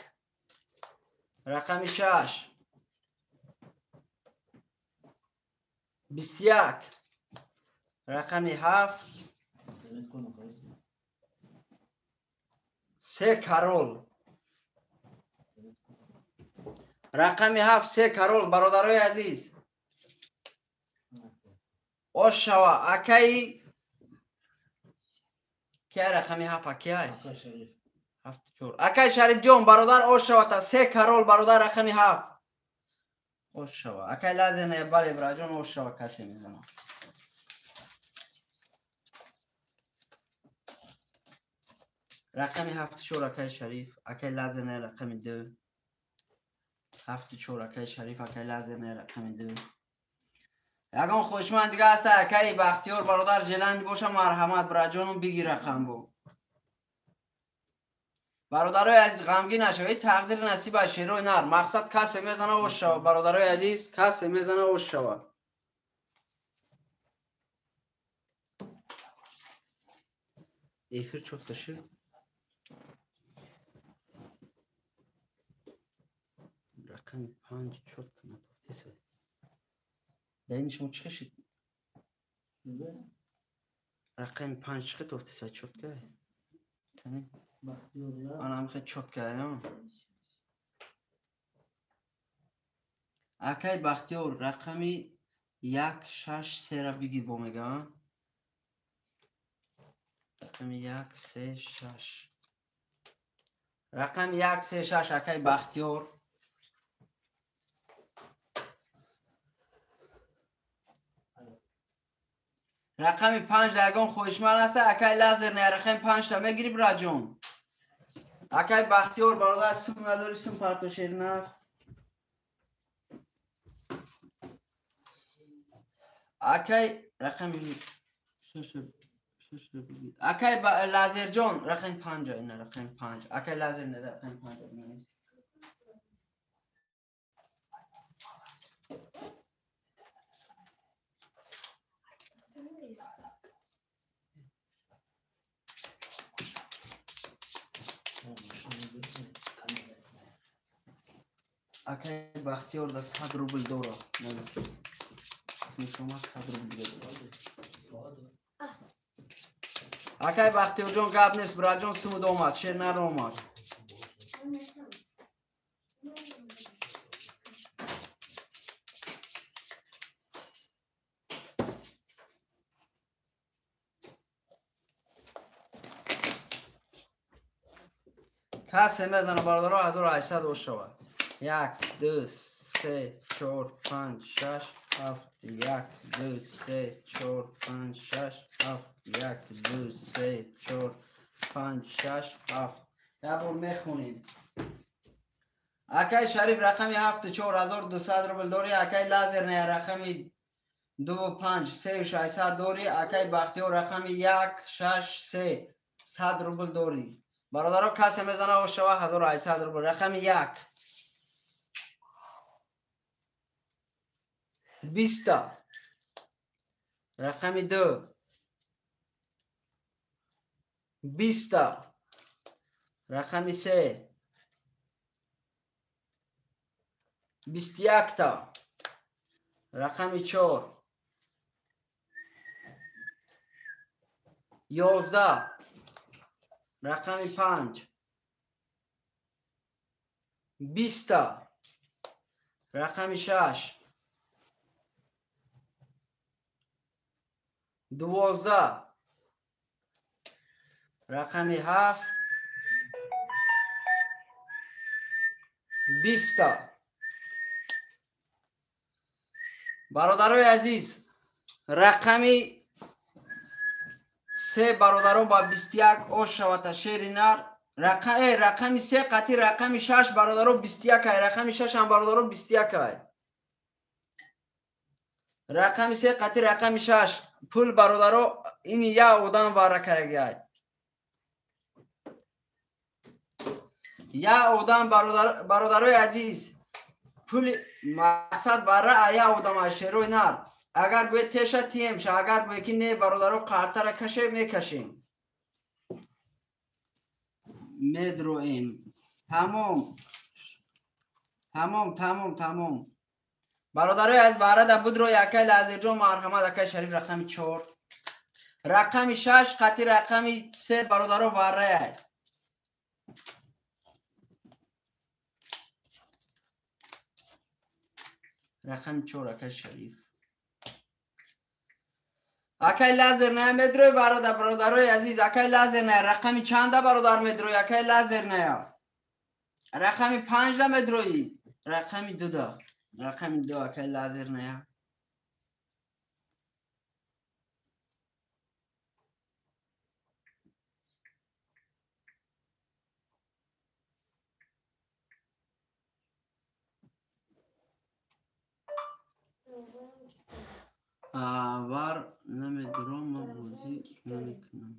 Рақами 6. 21. Рақами 7. 3 карол. Рақами 7 3 карол бародарои азиз. Ош шава акаи кия рақами 7 акияй? 7 4. Акай Шарифҷон бародар ош шава та 3 карол бародар рақами 7. Ош шава. Акай лазер не бале браҷон ош шава касе мезана. Рақами 7 4 акай Шариф, акай лазер не рақами 2. 7 4 акай Шариф, акай лазер не рақами 2. Ягон хоҳишманд дига аста акай Бахтиёр бародар желанд боша марҳамат браҷоном бигир рақам бо. Бародарои азиз ғамгин нашавед, тақдир насиб аст шерои нар. Мақсад касе мезана ош шава бародарои азиз, касе мезана ош шава. Эфир чотка шуд. Рақами 5 чотка натофтеса. Дар ин шумо чӣ шуд? Рақами 5 чӣ тофтеса чотка? Кани? Анам хе чотка, акай Бахтиёр рақами 1 6 3 ра бигир бо мега. Рақами 1 3 6. Рақами 1 3 6 акай Бахтиёр. Рақами 5 да ягон хоҳишманд аста акай лазер не рақами 5 та мегири браҷон. Акай Бахтиёр бародар сум надори сум парто шернар. Акай рақами 6 6. Акай Лазерҷон рақами 5 ина рақами 5. Акай Лазер не рақами 5 ина. Акай Бахтиёр да 100 рубл дора. Смешома 100 рубл дора. Акай Бахтиёрҷон гап нест, бираҷон сумуд омад, шер нар омад. Касе мезана бародаро 1800 ош шавад. 1 2 3 4 5 6 7 1 2 3 4 5 6 7 1 2 3 4 5 6 7. Як бор мехонем. Акай Шариф рақами 7 4200 рубл дорӣ. Акай Лазер не рақами 2 5 3600 дорӣ. Акай Бахтиёр рақами 1 6 3 100 рубл дорӣ. Бародаро касе мезана ошава 1800 рубл. Рақами 1 20. Рақами 2 20. Рақами 3 21. Рақами 4 11. Рақами 5 20. Рақами 6 12. Рақами 7 20. Бародарои азиз, рақами 3 бародаро ба 21 ош шавата шери нар. Рақами 3 қати рақами 6 бародаро 21 ай. Рақами 6 ҳам бародаро 21 ай. Рақами 3 қати рақами 6 пул бародаро ин я одам вара караги ай. Я одам бародарои азиз, пули мақсад вара ая одам ай шерои нар. Агар гӯе теша тиемша, агар гӯе ки не бародаро қартара каше мекашем. Медроем. Тамом. Тамом, тамом, тамом. Бародарои аз варада будро якай Лазерҷон марҳамат. Акай Шариф рақами 4. Рақами 6 қати рақами 3 бародаро варая. Рақами 4 акай Шариф. Акай Лазер не медрои бародар, бародарои азиз, акай Лазер не рақами чанда бародар медрои? Акай Лазер не рақами 5 да медрои? Рақами 2 да. Рақами 2 акай Лазер не. Вар намедурам, ма бозӣ намекунам.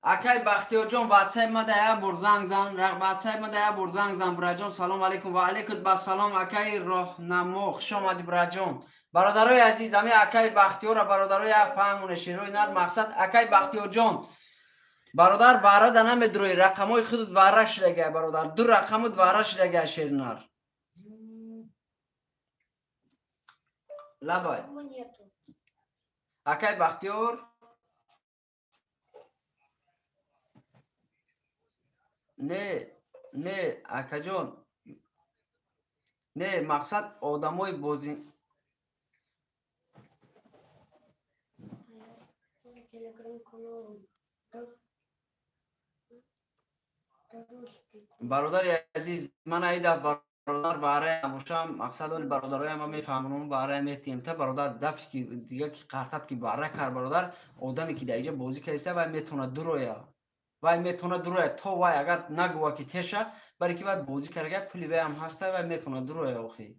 Акай Бахтиёрҷон, ватсап ма да як бор занг зан, ватсап ма да як бор занг зан, бираҷон. Салом алейкум. Ва алейкум басалом акай роҳнамо, хуш омадӣ бираҷон. Бародарои азиз, ами акай Бахтиёра бародарои як фаҳмоне шерои нар мақсад. Акай Бахтиёрҷон, бародар варада намедурои, рақамҳои худат вара шудагай бародар, ду рақамут вара шудагай шеринар. Лабай. Акай Бахтиёр. Не, не, акаҷон. Не, мақсад одамои бози. Бародари азиз, ман ай даф бародар баҳрая набошам, мақсад оли бародароя ма мефаҳмонам, баҳрая метиҳем. Та бародар дафи ки дига ки қартат ки баҳра кар бародар, одаме ки дар иҷа бозӣ кардиста, вай метавонад дуроя. Вай метавонад дуроя, то вай агар нагӯва ки теша, бале ки вай бозӣ карда, пули вай ҳам ҳаста, вай метавонад дуроя охи.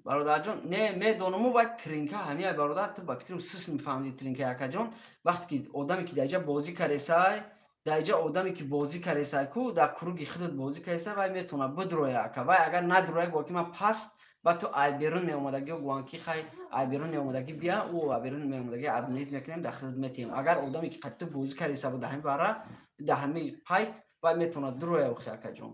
Бародарҷон, не медонаму вай тринка ҳамия бародар, ту ба фикрам сис мефаҳмиди тринка акаҷон. Вақте ки одаме ки дар иҷа бозӣ каресай, дар иҷа одаме ки бозӣ каресай ку дар круги худат бозӣ каресай, вай метавонад бидроя ака. Вай агар надроя, гӯя ки ман паст, ба ту ай берун меомадагӣ, гӯян ки хай ай берун меомадагӣ бия, ӯ ай берун меомадагӣ админит мекунем, дар худат метиҳем. Агар одаме ки қати ту бозӣ кареса бу дар ҳамин бара, дар ҳамин пайк, вай метавонад дуроя охи акаҷон.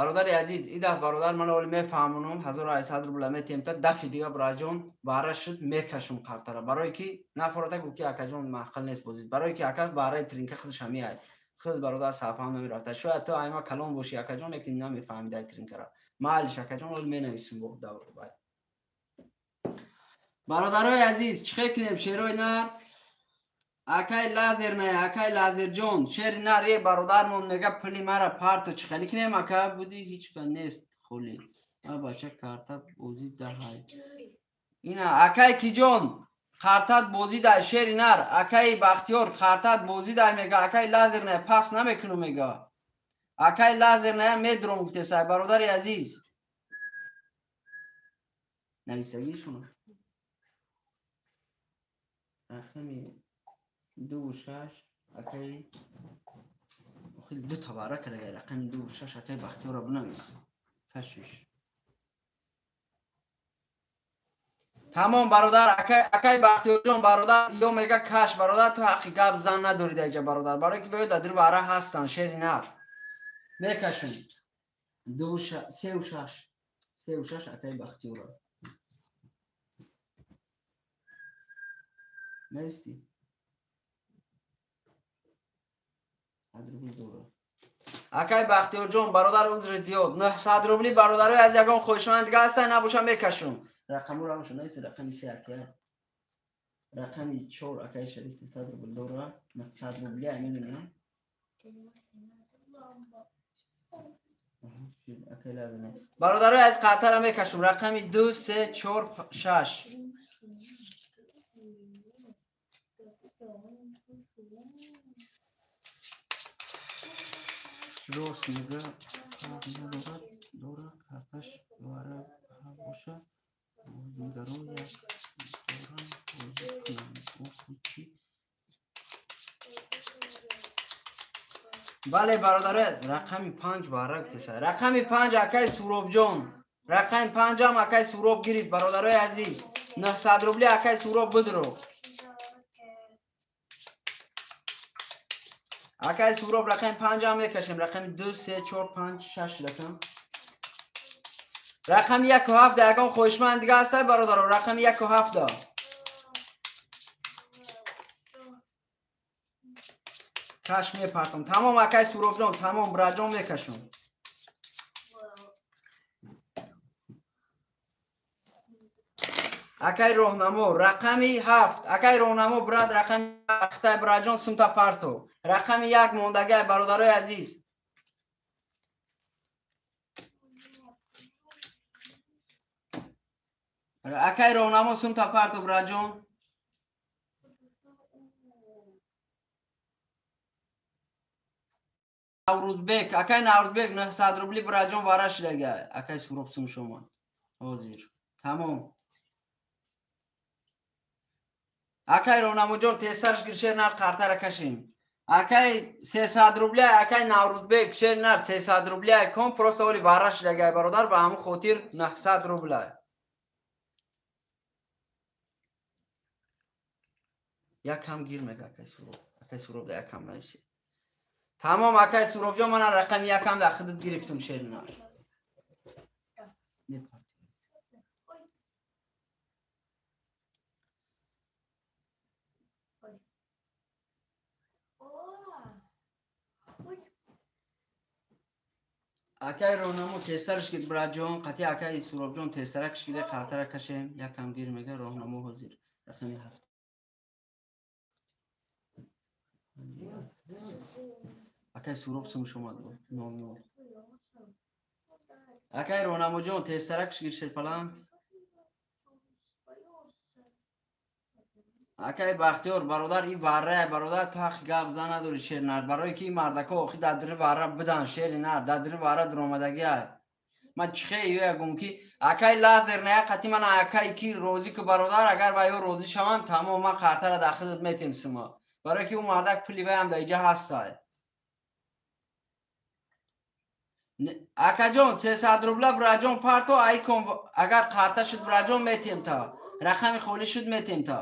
Бародари азиз, и даф бародар ман оли мефаҳмонам, 1800 рубла метиҳем та дафи дига браҷон баҳра шуд мекашум қартара. Барое ки нафарата гуфт ки акаҷон маъқул нест бозид. Барое ки ака баҳраи тринка худаш ҳамиай. Худ бародар сафаҳам намерафта. Шояд ту айма калон бошӣ акаҷон, лекин намефаҳмидай тринкара. Маълиш акаҷон, оли менависим бо давр. Бародарои азиз, чӣ хел кунем шерои нар? Акай лазер не, акай лазерҷон, шери нар е бародармон мега пули мара парто, чӣ хеле кунем ака? Буди ҳеч ка нест холи. А бача карта бозӣ даҳай. Ина акай киҷон, картат бозӣ дай шери нар, акай Бахтиёр картат бозӣ дай мега, акай лазер не пас намекуну мега. Акай лазер не медром гуфтесай бародари азиз. Нависагишуна. Рақами 2 6 акай ду табара карда рақами 2 6 акай Бахтиёра бинавис. Кашиш. Тамом бародар, акай Бахтиёрҷон бародар, ё мега каш бародар, ту ҳаққи гап зан надорӣ даиҷа бародар, барое ки баё дар вара ҳастанд шери нар. Мекашем. 2 3 6 3 6 акай Бахтиёра. Навистӣ? Акай Бахтиёрҷон бародар, узри зиёд, 900 рубли бародарои аз ягон хоҳишманд дига ҳастан набоша мекашум. Рақамро ҳамшо нависи, рақами 3 акая. Рақами 4 акай Шариф 300 рубл дора, 900 рубли ай медонам. Бародарои аз қартара мекашум. Рақами 2 3 4 6. Рост мега надорад, дора карташ вара боша, бозигарон як дорам бозӣ кунанд. Охи чӣ? Бале бародарои аз рақами 5 вара гуфтеса. Рақами 5 акай Суробҷон. Рақами 5 ам акай Суроб гирифт бародарои азиз. 900 рубли акай Суроб бидро. Акай Суроб рақами 5 ам мекашем. Рақами 2 3 4 5 6 рақам. Рақами 1 7 ягон хоҳишманд дига ҳастай бародаро? Рақами 1 7. Каш мепартам. Тамом акай Суробҷон, тамом браҷон мекашам. Акай роҳнамо рақами 7. Акай роҳнамо брат рақами 7 браҷон сумта парто. Рақами 1 мондагай бародарои азиз. Акай роҳнамо сумта парто браҷон. Наврӯзбек, акай Наврӯзбек 900 рубли браҷон вара шидага. Акай Суроб сум шумо. Ҳозир. Тамом. Акай роҳнамоҷон тезтарш гир шер нар қартара кашем. Акай 300 рубля, акай Наврӯзбек шер нар 300 рубля кон просто оли вара шидага бародар, ба ҳамон хотир 900 рубля. Якам гир мега акай Суроб. Акай Суроб да якам нависи. Тамом акай Суробҷон, мана рақами якам дар худат гирифтум шери нар. Акай роҳнамо тезтарш гир браҷон, қатъи акай Суробҷон тезтаракш гире қартара кашем, якам гир мега роҳнамо ҳозир. Рақами 7. Акай Суроб сумш омад 00. Акай роҳнамоҷон тезтаракш гир шерпаланг. Акай Бахтиёр бародар, и варрая бародар, ту ҳаққи гап зан надорӣ шери нар, барое ки ин мардако охи дар дили варра бидан шери нар, дар дили варра дуромадагиай. Ман чӣ хел ёя гум ки акай лазер ная қатъи ман акай ки розӣ ку бародар, агар ба ё розӣ шаванд тамом ман қартара дар худат метем сума. Барое ки ӯ мардак пули ваям дар иҷа ҳастай. Акаҷон 300 рубла браҷон парто айкон, агар қарта шуд браҷон метем та. Рақами холӣ шуд метем та.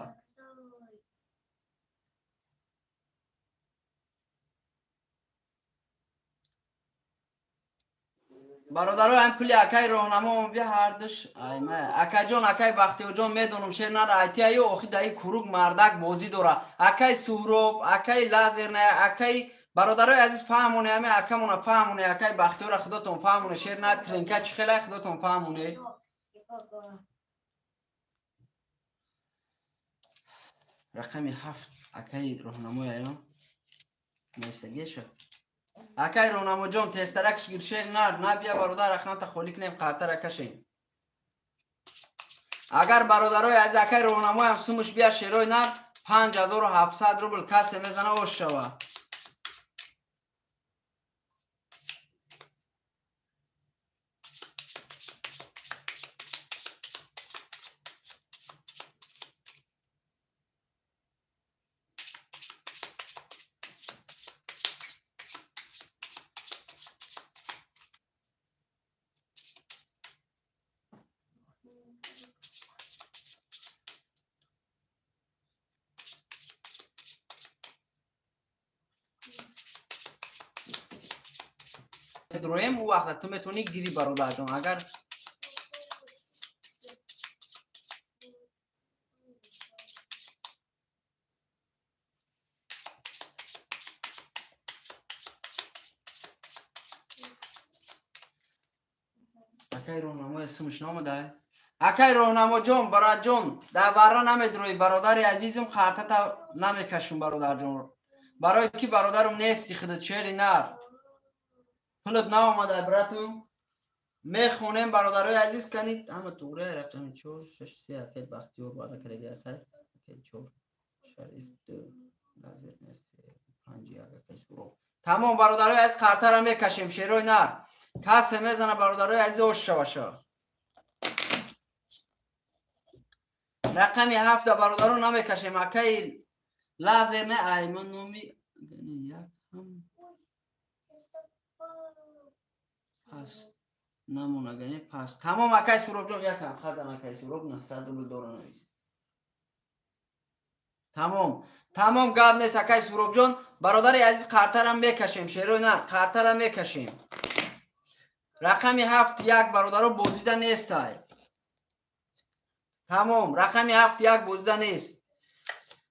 Бародаро ҳам пули акай роҳнамо бия ҳардуш. Айма акаҷон, акай Бахтиёрҷон медонам шер нар айтиаю охи даи курук мардак бозӣ дора. Акай Суҳроб, акай Лазерна, акай бародарои азиз фаҳмоне, ҳаме акамона фаҳмоне, акай Бахтиёра худотон фаҳмоне, шер нар тринка чӣ хела худотон фаҳмоне. Рақами 7 акай роҳнамои аё нестагеша. Акай роҳнамоҷон тезтаракш гир шер нар набия бародар рақамта холӣ кунем қартара кашем. Агар бародарои азиз акай роҳнамоям сумуш бия шерои нар 5700 рубл касе мезана ош шава. Дроем ӯ вақта ту метавонӣ гирӣ бародарҷон. Агар акай роҳнамои сумш номадай. Акай роҳнамоҷон, бародарҷон, дар барра намедроӣ бародари азизум, қартата намекашум бародарҷон. Барои ки бародарум нести худат шери нар. Пулат наомада брату. Мехонем бародарои азиз канид ҳама туғра рақами 4 6 3 акай Бахтиёр ваъда кардаги акай 4 Шариф 2 Назир 3 5 1 акай Суроб. Тамом бародарои азиз қартара мекашем шерои нар. Касе мезана бародарои азиз ош шаваша. Рақами 7 бародаро намекашем акай Лазер не айман номи як ҳам пас намонагани пас. Тамом акай Суробҷон якам хадан акай Суроб 900 рубл дора навис. Тамом. Тамом гап нест акай Суробҷон. Бародари азиз қартарам мекашем шерои нар қартарам мекашем. Рақами 7 1 бародаро бозида нестай. Тамом рақами 7 1 бозида нест.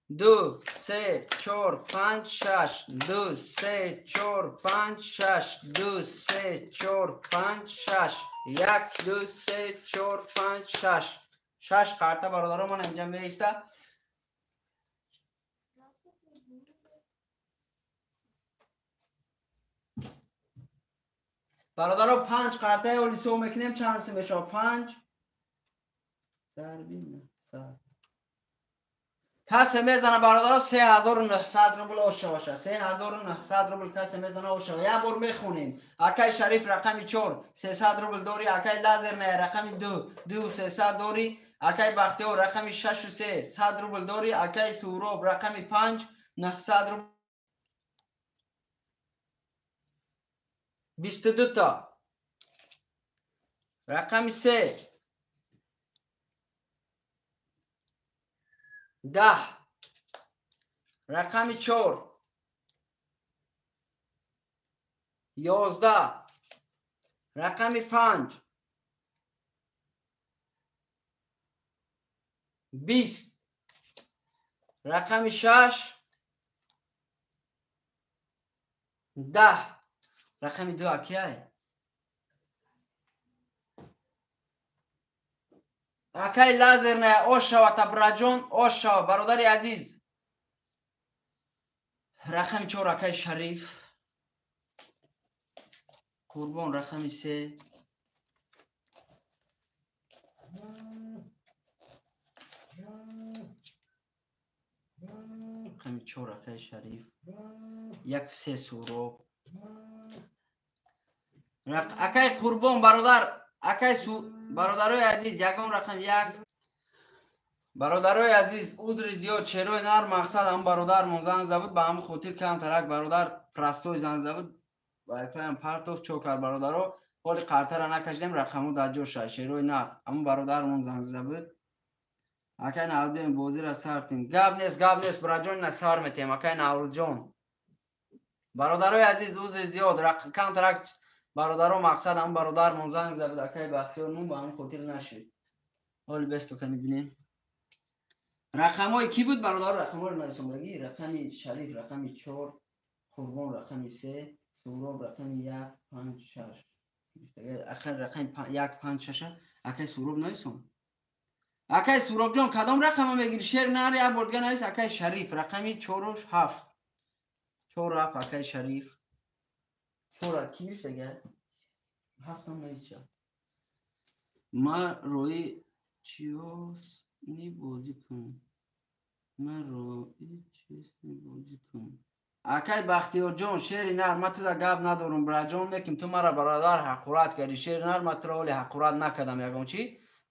2 3 4 5 6 2 3 4 5 6 2 3 4 5 6 1 2 3 4 5 6 6 қарта бародаро ман инҷа меиста. Бародаро 5 қартаи олисо мекунем чанд сум мешавад? 5 зарби 900. Касе мезана бародаро 3900 рубл ош шаваша. 3900 рубл касе мезана ош шава. Як бор мехонем. Акай Шариф рақами 4 300 рубл дори, акай Лазер не рақами 2 2 300 дори, акай Бахтиёр рақами 6 3 100 рубл дори, акай Суҳроб рақами 5 900 рубл. 22 та. Рақами 3 10 рақами 4 11 рақами 5 20 рақами 6 10 рақами 2 акияй. Акай Лазер не ош шава табраҷон ош шава бародари азиз. Рақами 4 акай Шариф Қурбон рақами 3 рақами 4 акай Шариф 1 3 Суҳроб. Акай Қурбон бародар акай бародарои азиз ягон рақам 1 бародарои азиз узри зиёд шерои нар мақсад ҳам бародармон занг зада буд ба ҳамин хотир камтарак бародар простой занг зада буд вайфайам партов чокар бародаро ҳоли қартара накашидем рақамҳо дар ҷо шад шерои нар ҳамон бародармон занг зада буд. Акай Наврӯзҷон бозира сар тин. Гап нест браҷон на сар метем акай Наврӯзҷон. Бародарои азиз узри зиёд камтарак Бародаро мақсад ҳам бародармон занг зада буд акай Бахтиёрмон ба ҳам хотир нашид. Ҳоли бесто кани бинем. Рақамҳои кӣ буд бародаро? Рақамҳоро нависондагӣ. Рақами Шариф рақами 4, Қурбон рақами 3, Суроб рақами 1, 5, 6. Акай рақами 1, 5, 6 акай Суроб нависон. Акай Суробҷон кадом рақама мегири? Шер нар як бор дига навис. Акай Шариф рақами 4 7. 4 7 акай Шариф. 4 ки гирифтага? 7 ам навис ша. Ма рои чиёсни бозӣ кун. Ма рои чиёсни бозӣ кун. Акай Бахтиёрҷон шери нар ма туда гап надорум браҷон, лекин ту мара бародар ҳақурат кардӣ. Шери нар ма туро оли ҳақурат накардам ягон чӣ.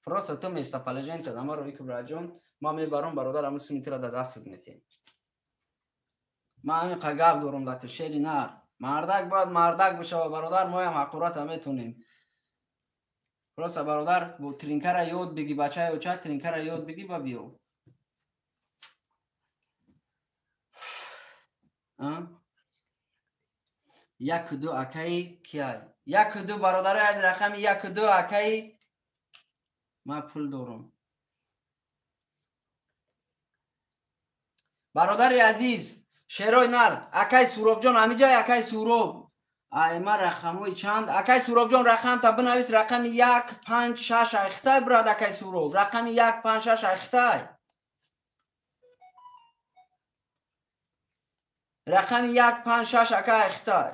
Просто ту местоположение та ма рои ки браҷон ма мебарам бародар ҳамун сими тура дар дастат метиҳем. Ма ҳамин қа гап дорум дар ту шери нар. Мардак бояд мардак бишава бародар, моям ҳақурата метонем. Просто бародар бо тринкара ёд биги бачаи оча тринкара ёд биги ба биё. Як ду акаи кияй? Як ду бародари аз рақами як ду акаи ман пул дорум. Бародари азиз шерой нар акай Суробҷон ҳамиҷай акай Суроб. Ай ма рақамҳои чанд? Акай Суробҷон рақамта бинавис рақами 1 5 6 айхтай брат акай Суроб. Рақами 1 5 6 айхтай. Рақами 1 5 6 акай айхтай.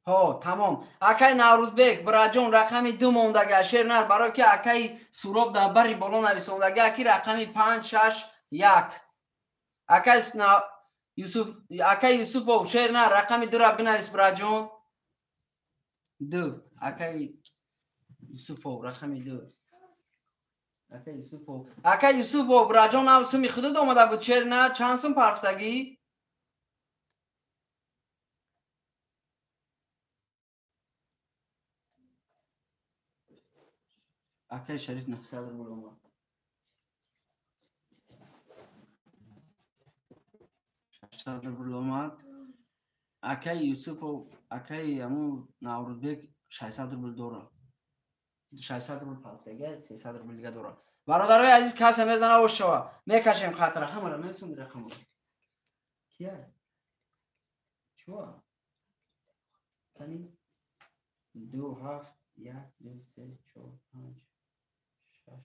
Ҳо, тамом. Акай Наврӯзбек, браҷон рақами 2 мондага шер нар барои ки акай Суроб дар бари боло нависондага ки рақами 5 6 1. Акай Юсуф, акай Юсупов шер нар рақами 2 ра бинавис браҷон. 2. Акай Юсупов рақами 2. Акай Юсупов. Акай Юсупов браҷон ав суми худуд омада буд шер нар чанд сум парфтагӣ? Акай Шариф 900 рубл омад. 600 рубл омад. Акай Юсупов, акай аму Наврӯзбек 600 рубл дора. 600 рубл пафтага, 300 рубл дига дора. Бародарои азиз касе мезана ош шава. Мекашем қартара ҳамара нависум рақамро. Кия? Чуа? Кани? 2 7 1 2 3 4 5 6.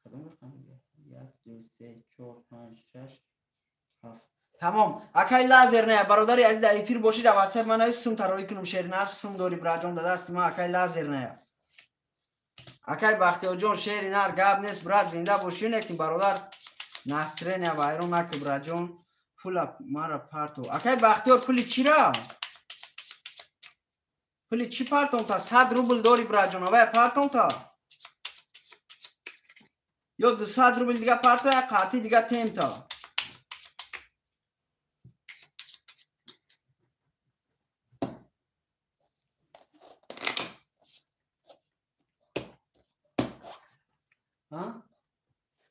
Кадом рақам? 1 2 3 4 5 6 7. Тамом. Акай лазер не, бародари азиз дар эфир бошӣ дар WhatsApp ман навис сум тароӣ кунам шери нар сум дори браҷон дар дасти ма акай лазер не. Акай Бахтиёрҷон шери нар гап нест брат зинда бошӣ лекин бародар настроение вайрон накун браҷон. Пула мара парто. Акай Бахтиёр пули чира? Пули чӣ партонта? 100 рубл дори браҷон, авая партонта? Ё 200 рубл дига парто, як қарти дига темта.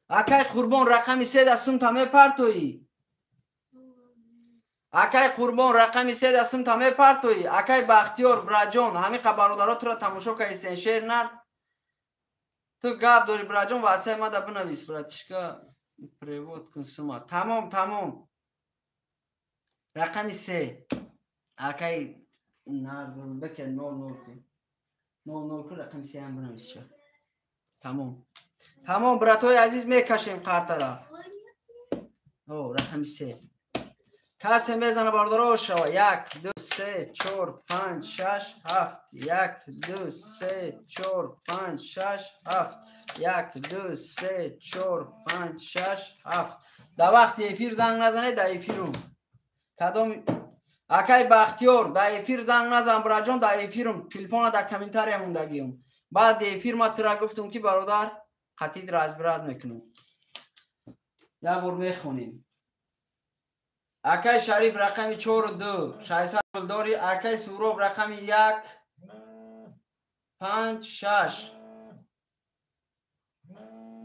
Акай Қурбон рақами 3 да сумта мепартоӣ. Акай Қурбон рақами 3 да сумта мепартоӣ. Акай Бахтиёр браҷон ҳамиқа бародаро туро тамошо кардистен шер нар. Ту гап дори браҷон WhatsApp мада бинавис братишка превод кун сума. Тамом тамом. Рақами 3. Акай Наврӯзбек 00 кун. 00 кун рақами 3 ҳам бинавис ша. Тамом. Тамом братои азиз мекашем қартара. О, рақами 3. Касе мезана бародаро шава. 1 2 3 4 5 6 7. 1 2 3 4 5 6 7. 1 2 3 4 5 6 7. Дар вақти эфир занг назанед дар эфирум. Кадом акай Бахтиёр дар эфир занг назан браҷон дар эфирум. Телефона дар комментария мондагиум. Баъди эфир ма тура гуфтум ки бародар қатид разбират мекунам. Як бор мехонем. Акай Шариф рақами 4 2 600 рубл дори. Акай Суроб рақами 1 5 6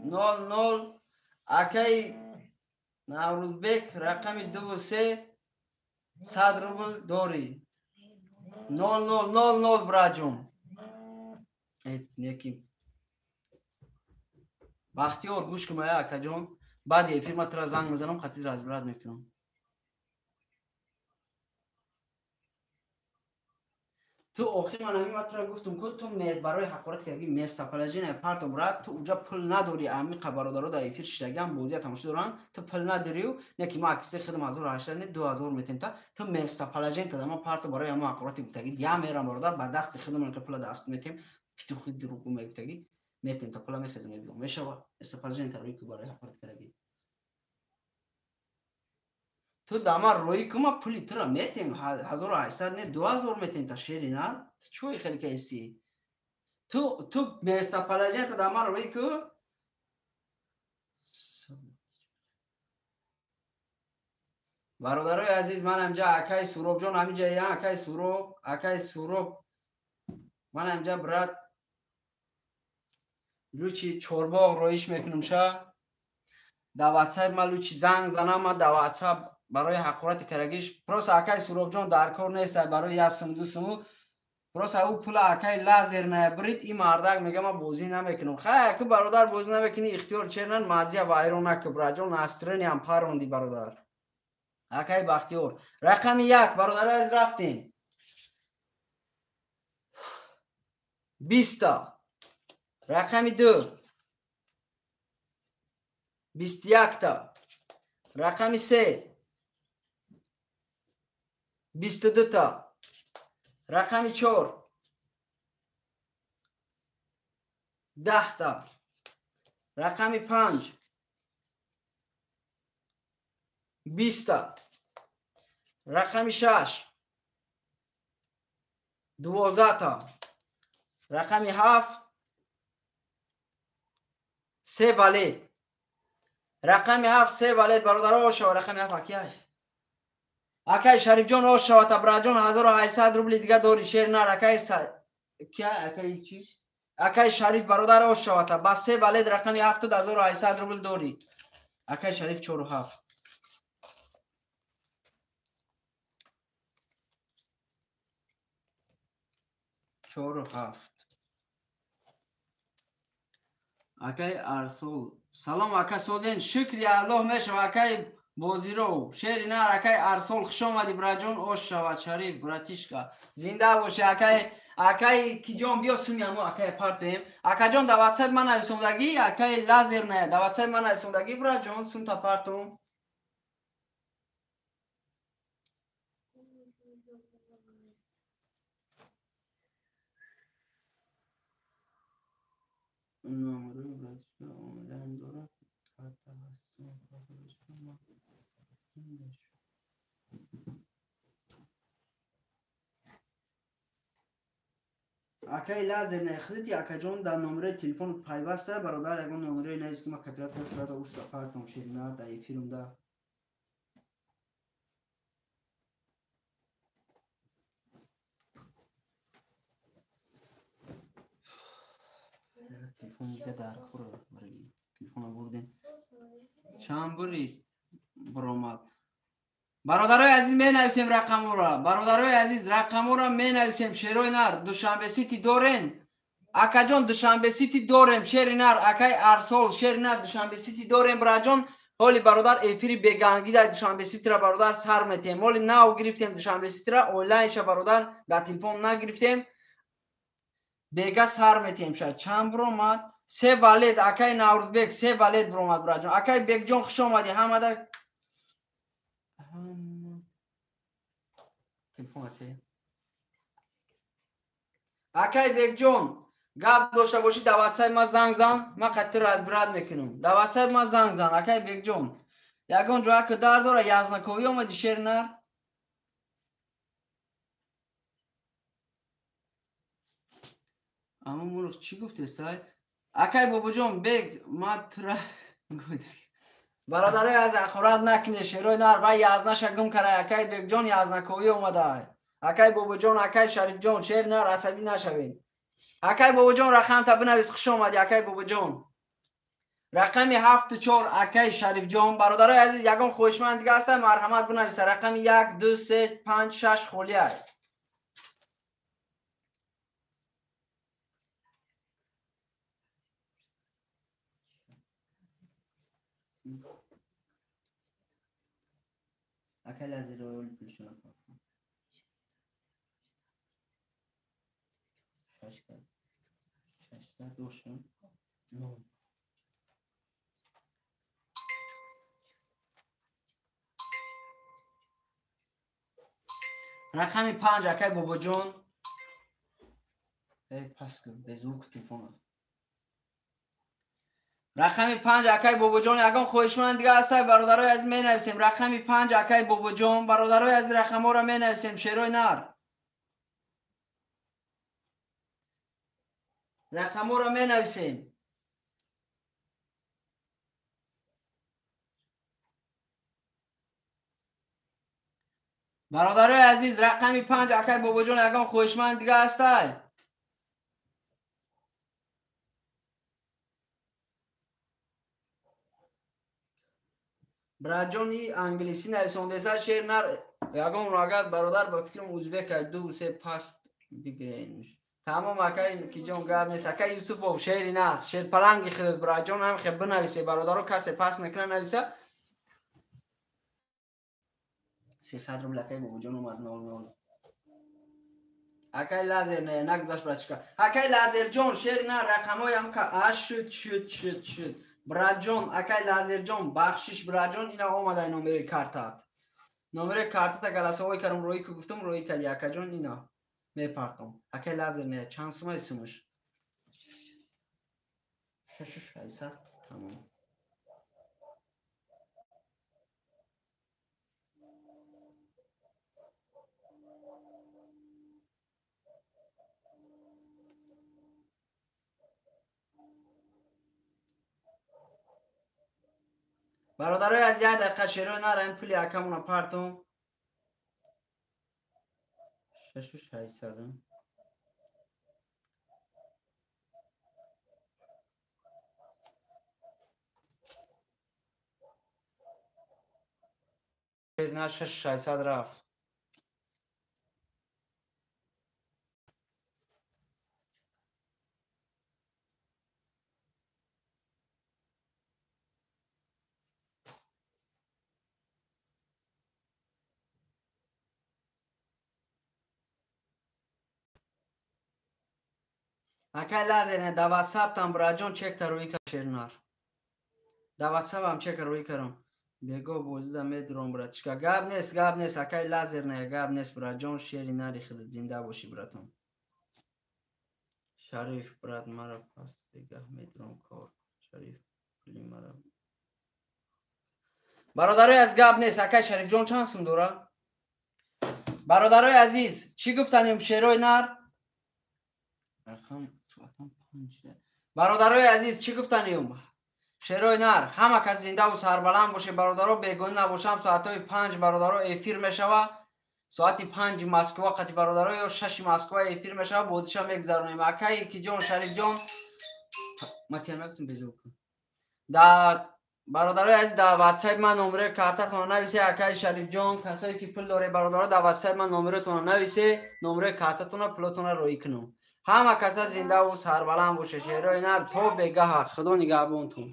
0 0. Акай Наврӯзбек рақами 2 3 100 рубл дорӣ. 0000 браҷон. Неки. Бахтиёр гӯш кун моя акаҷон. Баъди эфир ман тура занг мезанам, қатъи разбират мекунам. Ту охир ман ҳамин ман тура гуфтум ку ту барои ҳақорат кардаги местоположение парто брат, ту уҷа пул надорӣ, амиқа бародаро дар эфир шиштагиам бозия тамошо доранд, ту пул надорию, не ки ман акиси хидм 1800 не 2000 метем та, ту местоположение та ман парто барои ҳамон ҳақорати гуфтаги дия мерам бародар, ба дасти хидм инқа пула даст метем, питухи дурӯғгӯ мегуфтаги метем та пула мехезем мебиём мешава местоположение та рӯи ку барои ҳақорат кардаги. Ту дама рӯи кума пули тура метем 1800 не 2000 метем та шери на чӯи хеле кайси. Ту местоположение та дама рӯи ку. Бародарои азиз, ман ҳамҷа акай Суробҷон ҳаминҷа я акай Суроб, акай Суроб. Ман ҳамҷа брат лучи чорбоғ роиш мекунам ша. Дар WhatsApp ма лучи занг занам, ма дар WhatsApp барои ҳақорати карагиш просто акай Суробҷон дар кор нест барои як сум ду суму просто ӯ пула акай лазер набрид, ин мардак мега ман бозӣ намекунам. Хай аку бародар бозӣ намекунӣ, ихтиёр чернан мазия вайрон наку браҷон, настроениям паронди бародар. Акай Бахтиёр рақами 1 бародар аз рафтем. 20 рақами 2 21 рақами 3 22 рақами 4 10 рақами 5 20 рақами 6 12 рақами 7 3 валет рақами 7 3 валет бародаро шава рақами 7 акай акай Шарифҷон ош шава табраҷон 1800 рубли дига дори шер нар акай кия акай чи акай Шариф бародар ош шава та ба 3 валет рақами 7 1800 рубл дори акай Шариф 4 7 4 7 акай Арсол салом ака созен шукри Аллоҳ мешава акай бозиро шери нар акай Арсол хуш омадӣ браҷон ош шавад Шариф братишка зинда бошӣ акай акай киҷон биё суми амо акай партоем акаҷон дар WhatsApp ман нависондагӣ акай лазер ная дар WhatsApp ман нависондагӣ браҷон сумта партом. Номерои братишка омадан дорад карта ҳаст. Акай лазер нахидити акаҷон дар номерои телефон пайваста бародар ягон номерои нест ки ма копират сразу уста партом ширинар дар эфирумда. Телефон дига дар кор телефона бурдем. Чанд бурид баромад. Бародарои азиз менависем рақамура. Бародарои азиз рақамура менависем. Шерои нар Душанбе Сити дорем. Акаҷон Душанбе Сити дорем. Шери нар акай Арсол шери нар Душанбе Сити дорем браҷон. Ҳоли бародар эфири бегангӣ дар Душанбе Ситира бародар сар метем. Ҳоли нав гирифтем Душанбе Ситира онлайнша бародар дар телефон нагирифтем. Бега сар метем ша. Чанд баромад? 3 валет акай Наврӯзбек 3 валет баромад браҷон. Акай Бекҷон хуш омадӣ ҳамада акай Бекҷон гап дошта бошӣ дар WhatsApp ма занг зан, ман қатъи разбират мекунам. Дар WhatsApp ма занг зан акай Бекҷон. Ягон ҷоя ки дар дора язнаковӣ омадӣ шер нар. Аммо мурғ чӣ гуфтестай? Акай Бобоҷон бег ма тура бародарои аз ҳақорат накунед шерои нар вай язнаша гум карай. Акай Бекҷон язнаковӣ омадай. Акай Бобоҷон акай Шарифҷон шер нар асабӣ нашавед. Акай Бобоҷон рақамта бинавис хуш омадӣ акай Бобоҷон. Рақами 7-4 акай Шарифҷон. Бародарои азиз, ягон хоҳишманд дига ҳаста, марҳамат бинависа. Рақами 1, 2, 3, 5, 6 холӣ аст. Акай Лазер пулшона шашта дошам. Рақами 5 акай Бобоҷон. Пас безвук телефон. Рақами 5 акай Бобоҷон, ягон хоҳишманд дига ҳастай, бародарои азиз, менависем. Рақами 5 акай Бобоҷон, бародарои азиз, рақамҳоро менависем. Шерои нар. Рақамҳоро менависем. Бародарои азиз, рақами 5 акай Бобоҷон, ягон хоҳишманд дига ҳастай? Братҷон, и англисӣ нависондеса шер нар, ягон агар бародар ба фикрам узбек 2 3 паст бигирен. Тамом акай киҷон, гап нест. Акай Юсупов, шери нар, шерпаланги худат, братҷон, ҳам хеб бинависе. Бародаро, касе паст мекунад, нависа. 300 рубл акай Бобоҷон омад 00. Акай Лазер не, нагузашт братчика. Акай Лазерҷон, шери нар, рақамҳоям ка шуд шуд шуд шуд. Братҷон, акай Лазерҷон, бахшиш братҷон, ина омадай номери картат. Номери картата галасовой кардам, роӣ ку гуфтам, роӣ кади акаҷон, ина мепартом. Акай Лазер не, чанд сумай сумаш? 600. Тамом. Бародарои аз як дақиқа шерои нара, ин пули акамона партом. 600. На 600 рафт. Акай Лазер, да ватсап там братҷон чекта рӯй кар шернар. Да ватсапам чека рӯй карам. Бего бозида медурам братишка. Гап нест, гап нест, акай Лазер не, гап нест братҷон, шери нари худат зинда бошӣ братон. Шариф брат мара пас бегаҳ медурам кор. Шариф пули мара. Бародарои аз гап нест, акай Шарифҷон чанд сум дора? Бародарои азиз, чӣ гуфтанем шерои нар? Бародарои азиз, чӣ гуфтанем? Шерои нар, ҳама кас зиндаву сарбаланд боше, бародаро, бегонӣ набошам, соатҳои 5 бародаро эфир мешава. Соати 5 Москва қати бародаро ё 6 Москва эфир мешава, бозиша мегузаронем. Акай Киҷон, Шарифҷон, матианактун безук. Да бародарои азиз, дар ватсап ман номерои картатонро нависе. Акай Шарифҷон, касое ки пул доре бародаро, дар ватсап ман номеротонро нависе, номерои картатонро, пулотонро роӣ кунам. Ҳама каса зиндаву сарбаланд боше, шерои нар то бегаҳа. Худо нигаҳбонтон.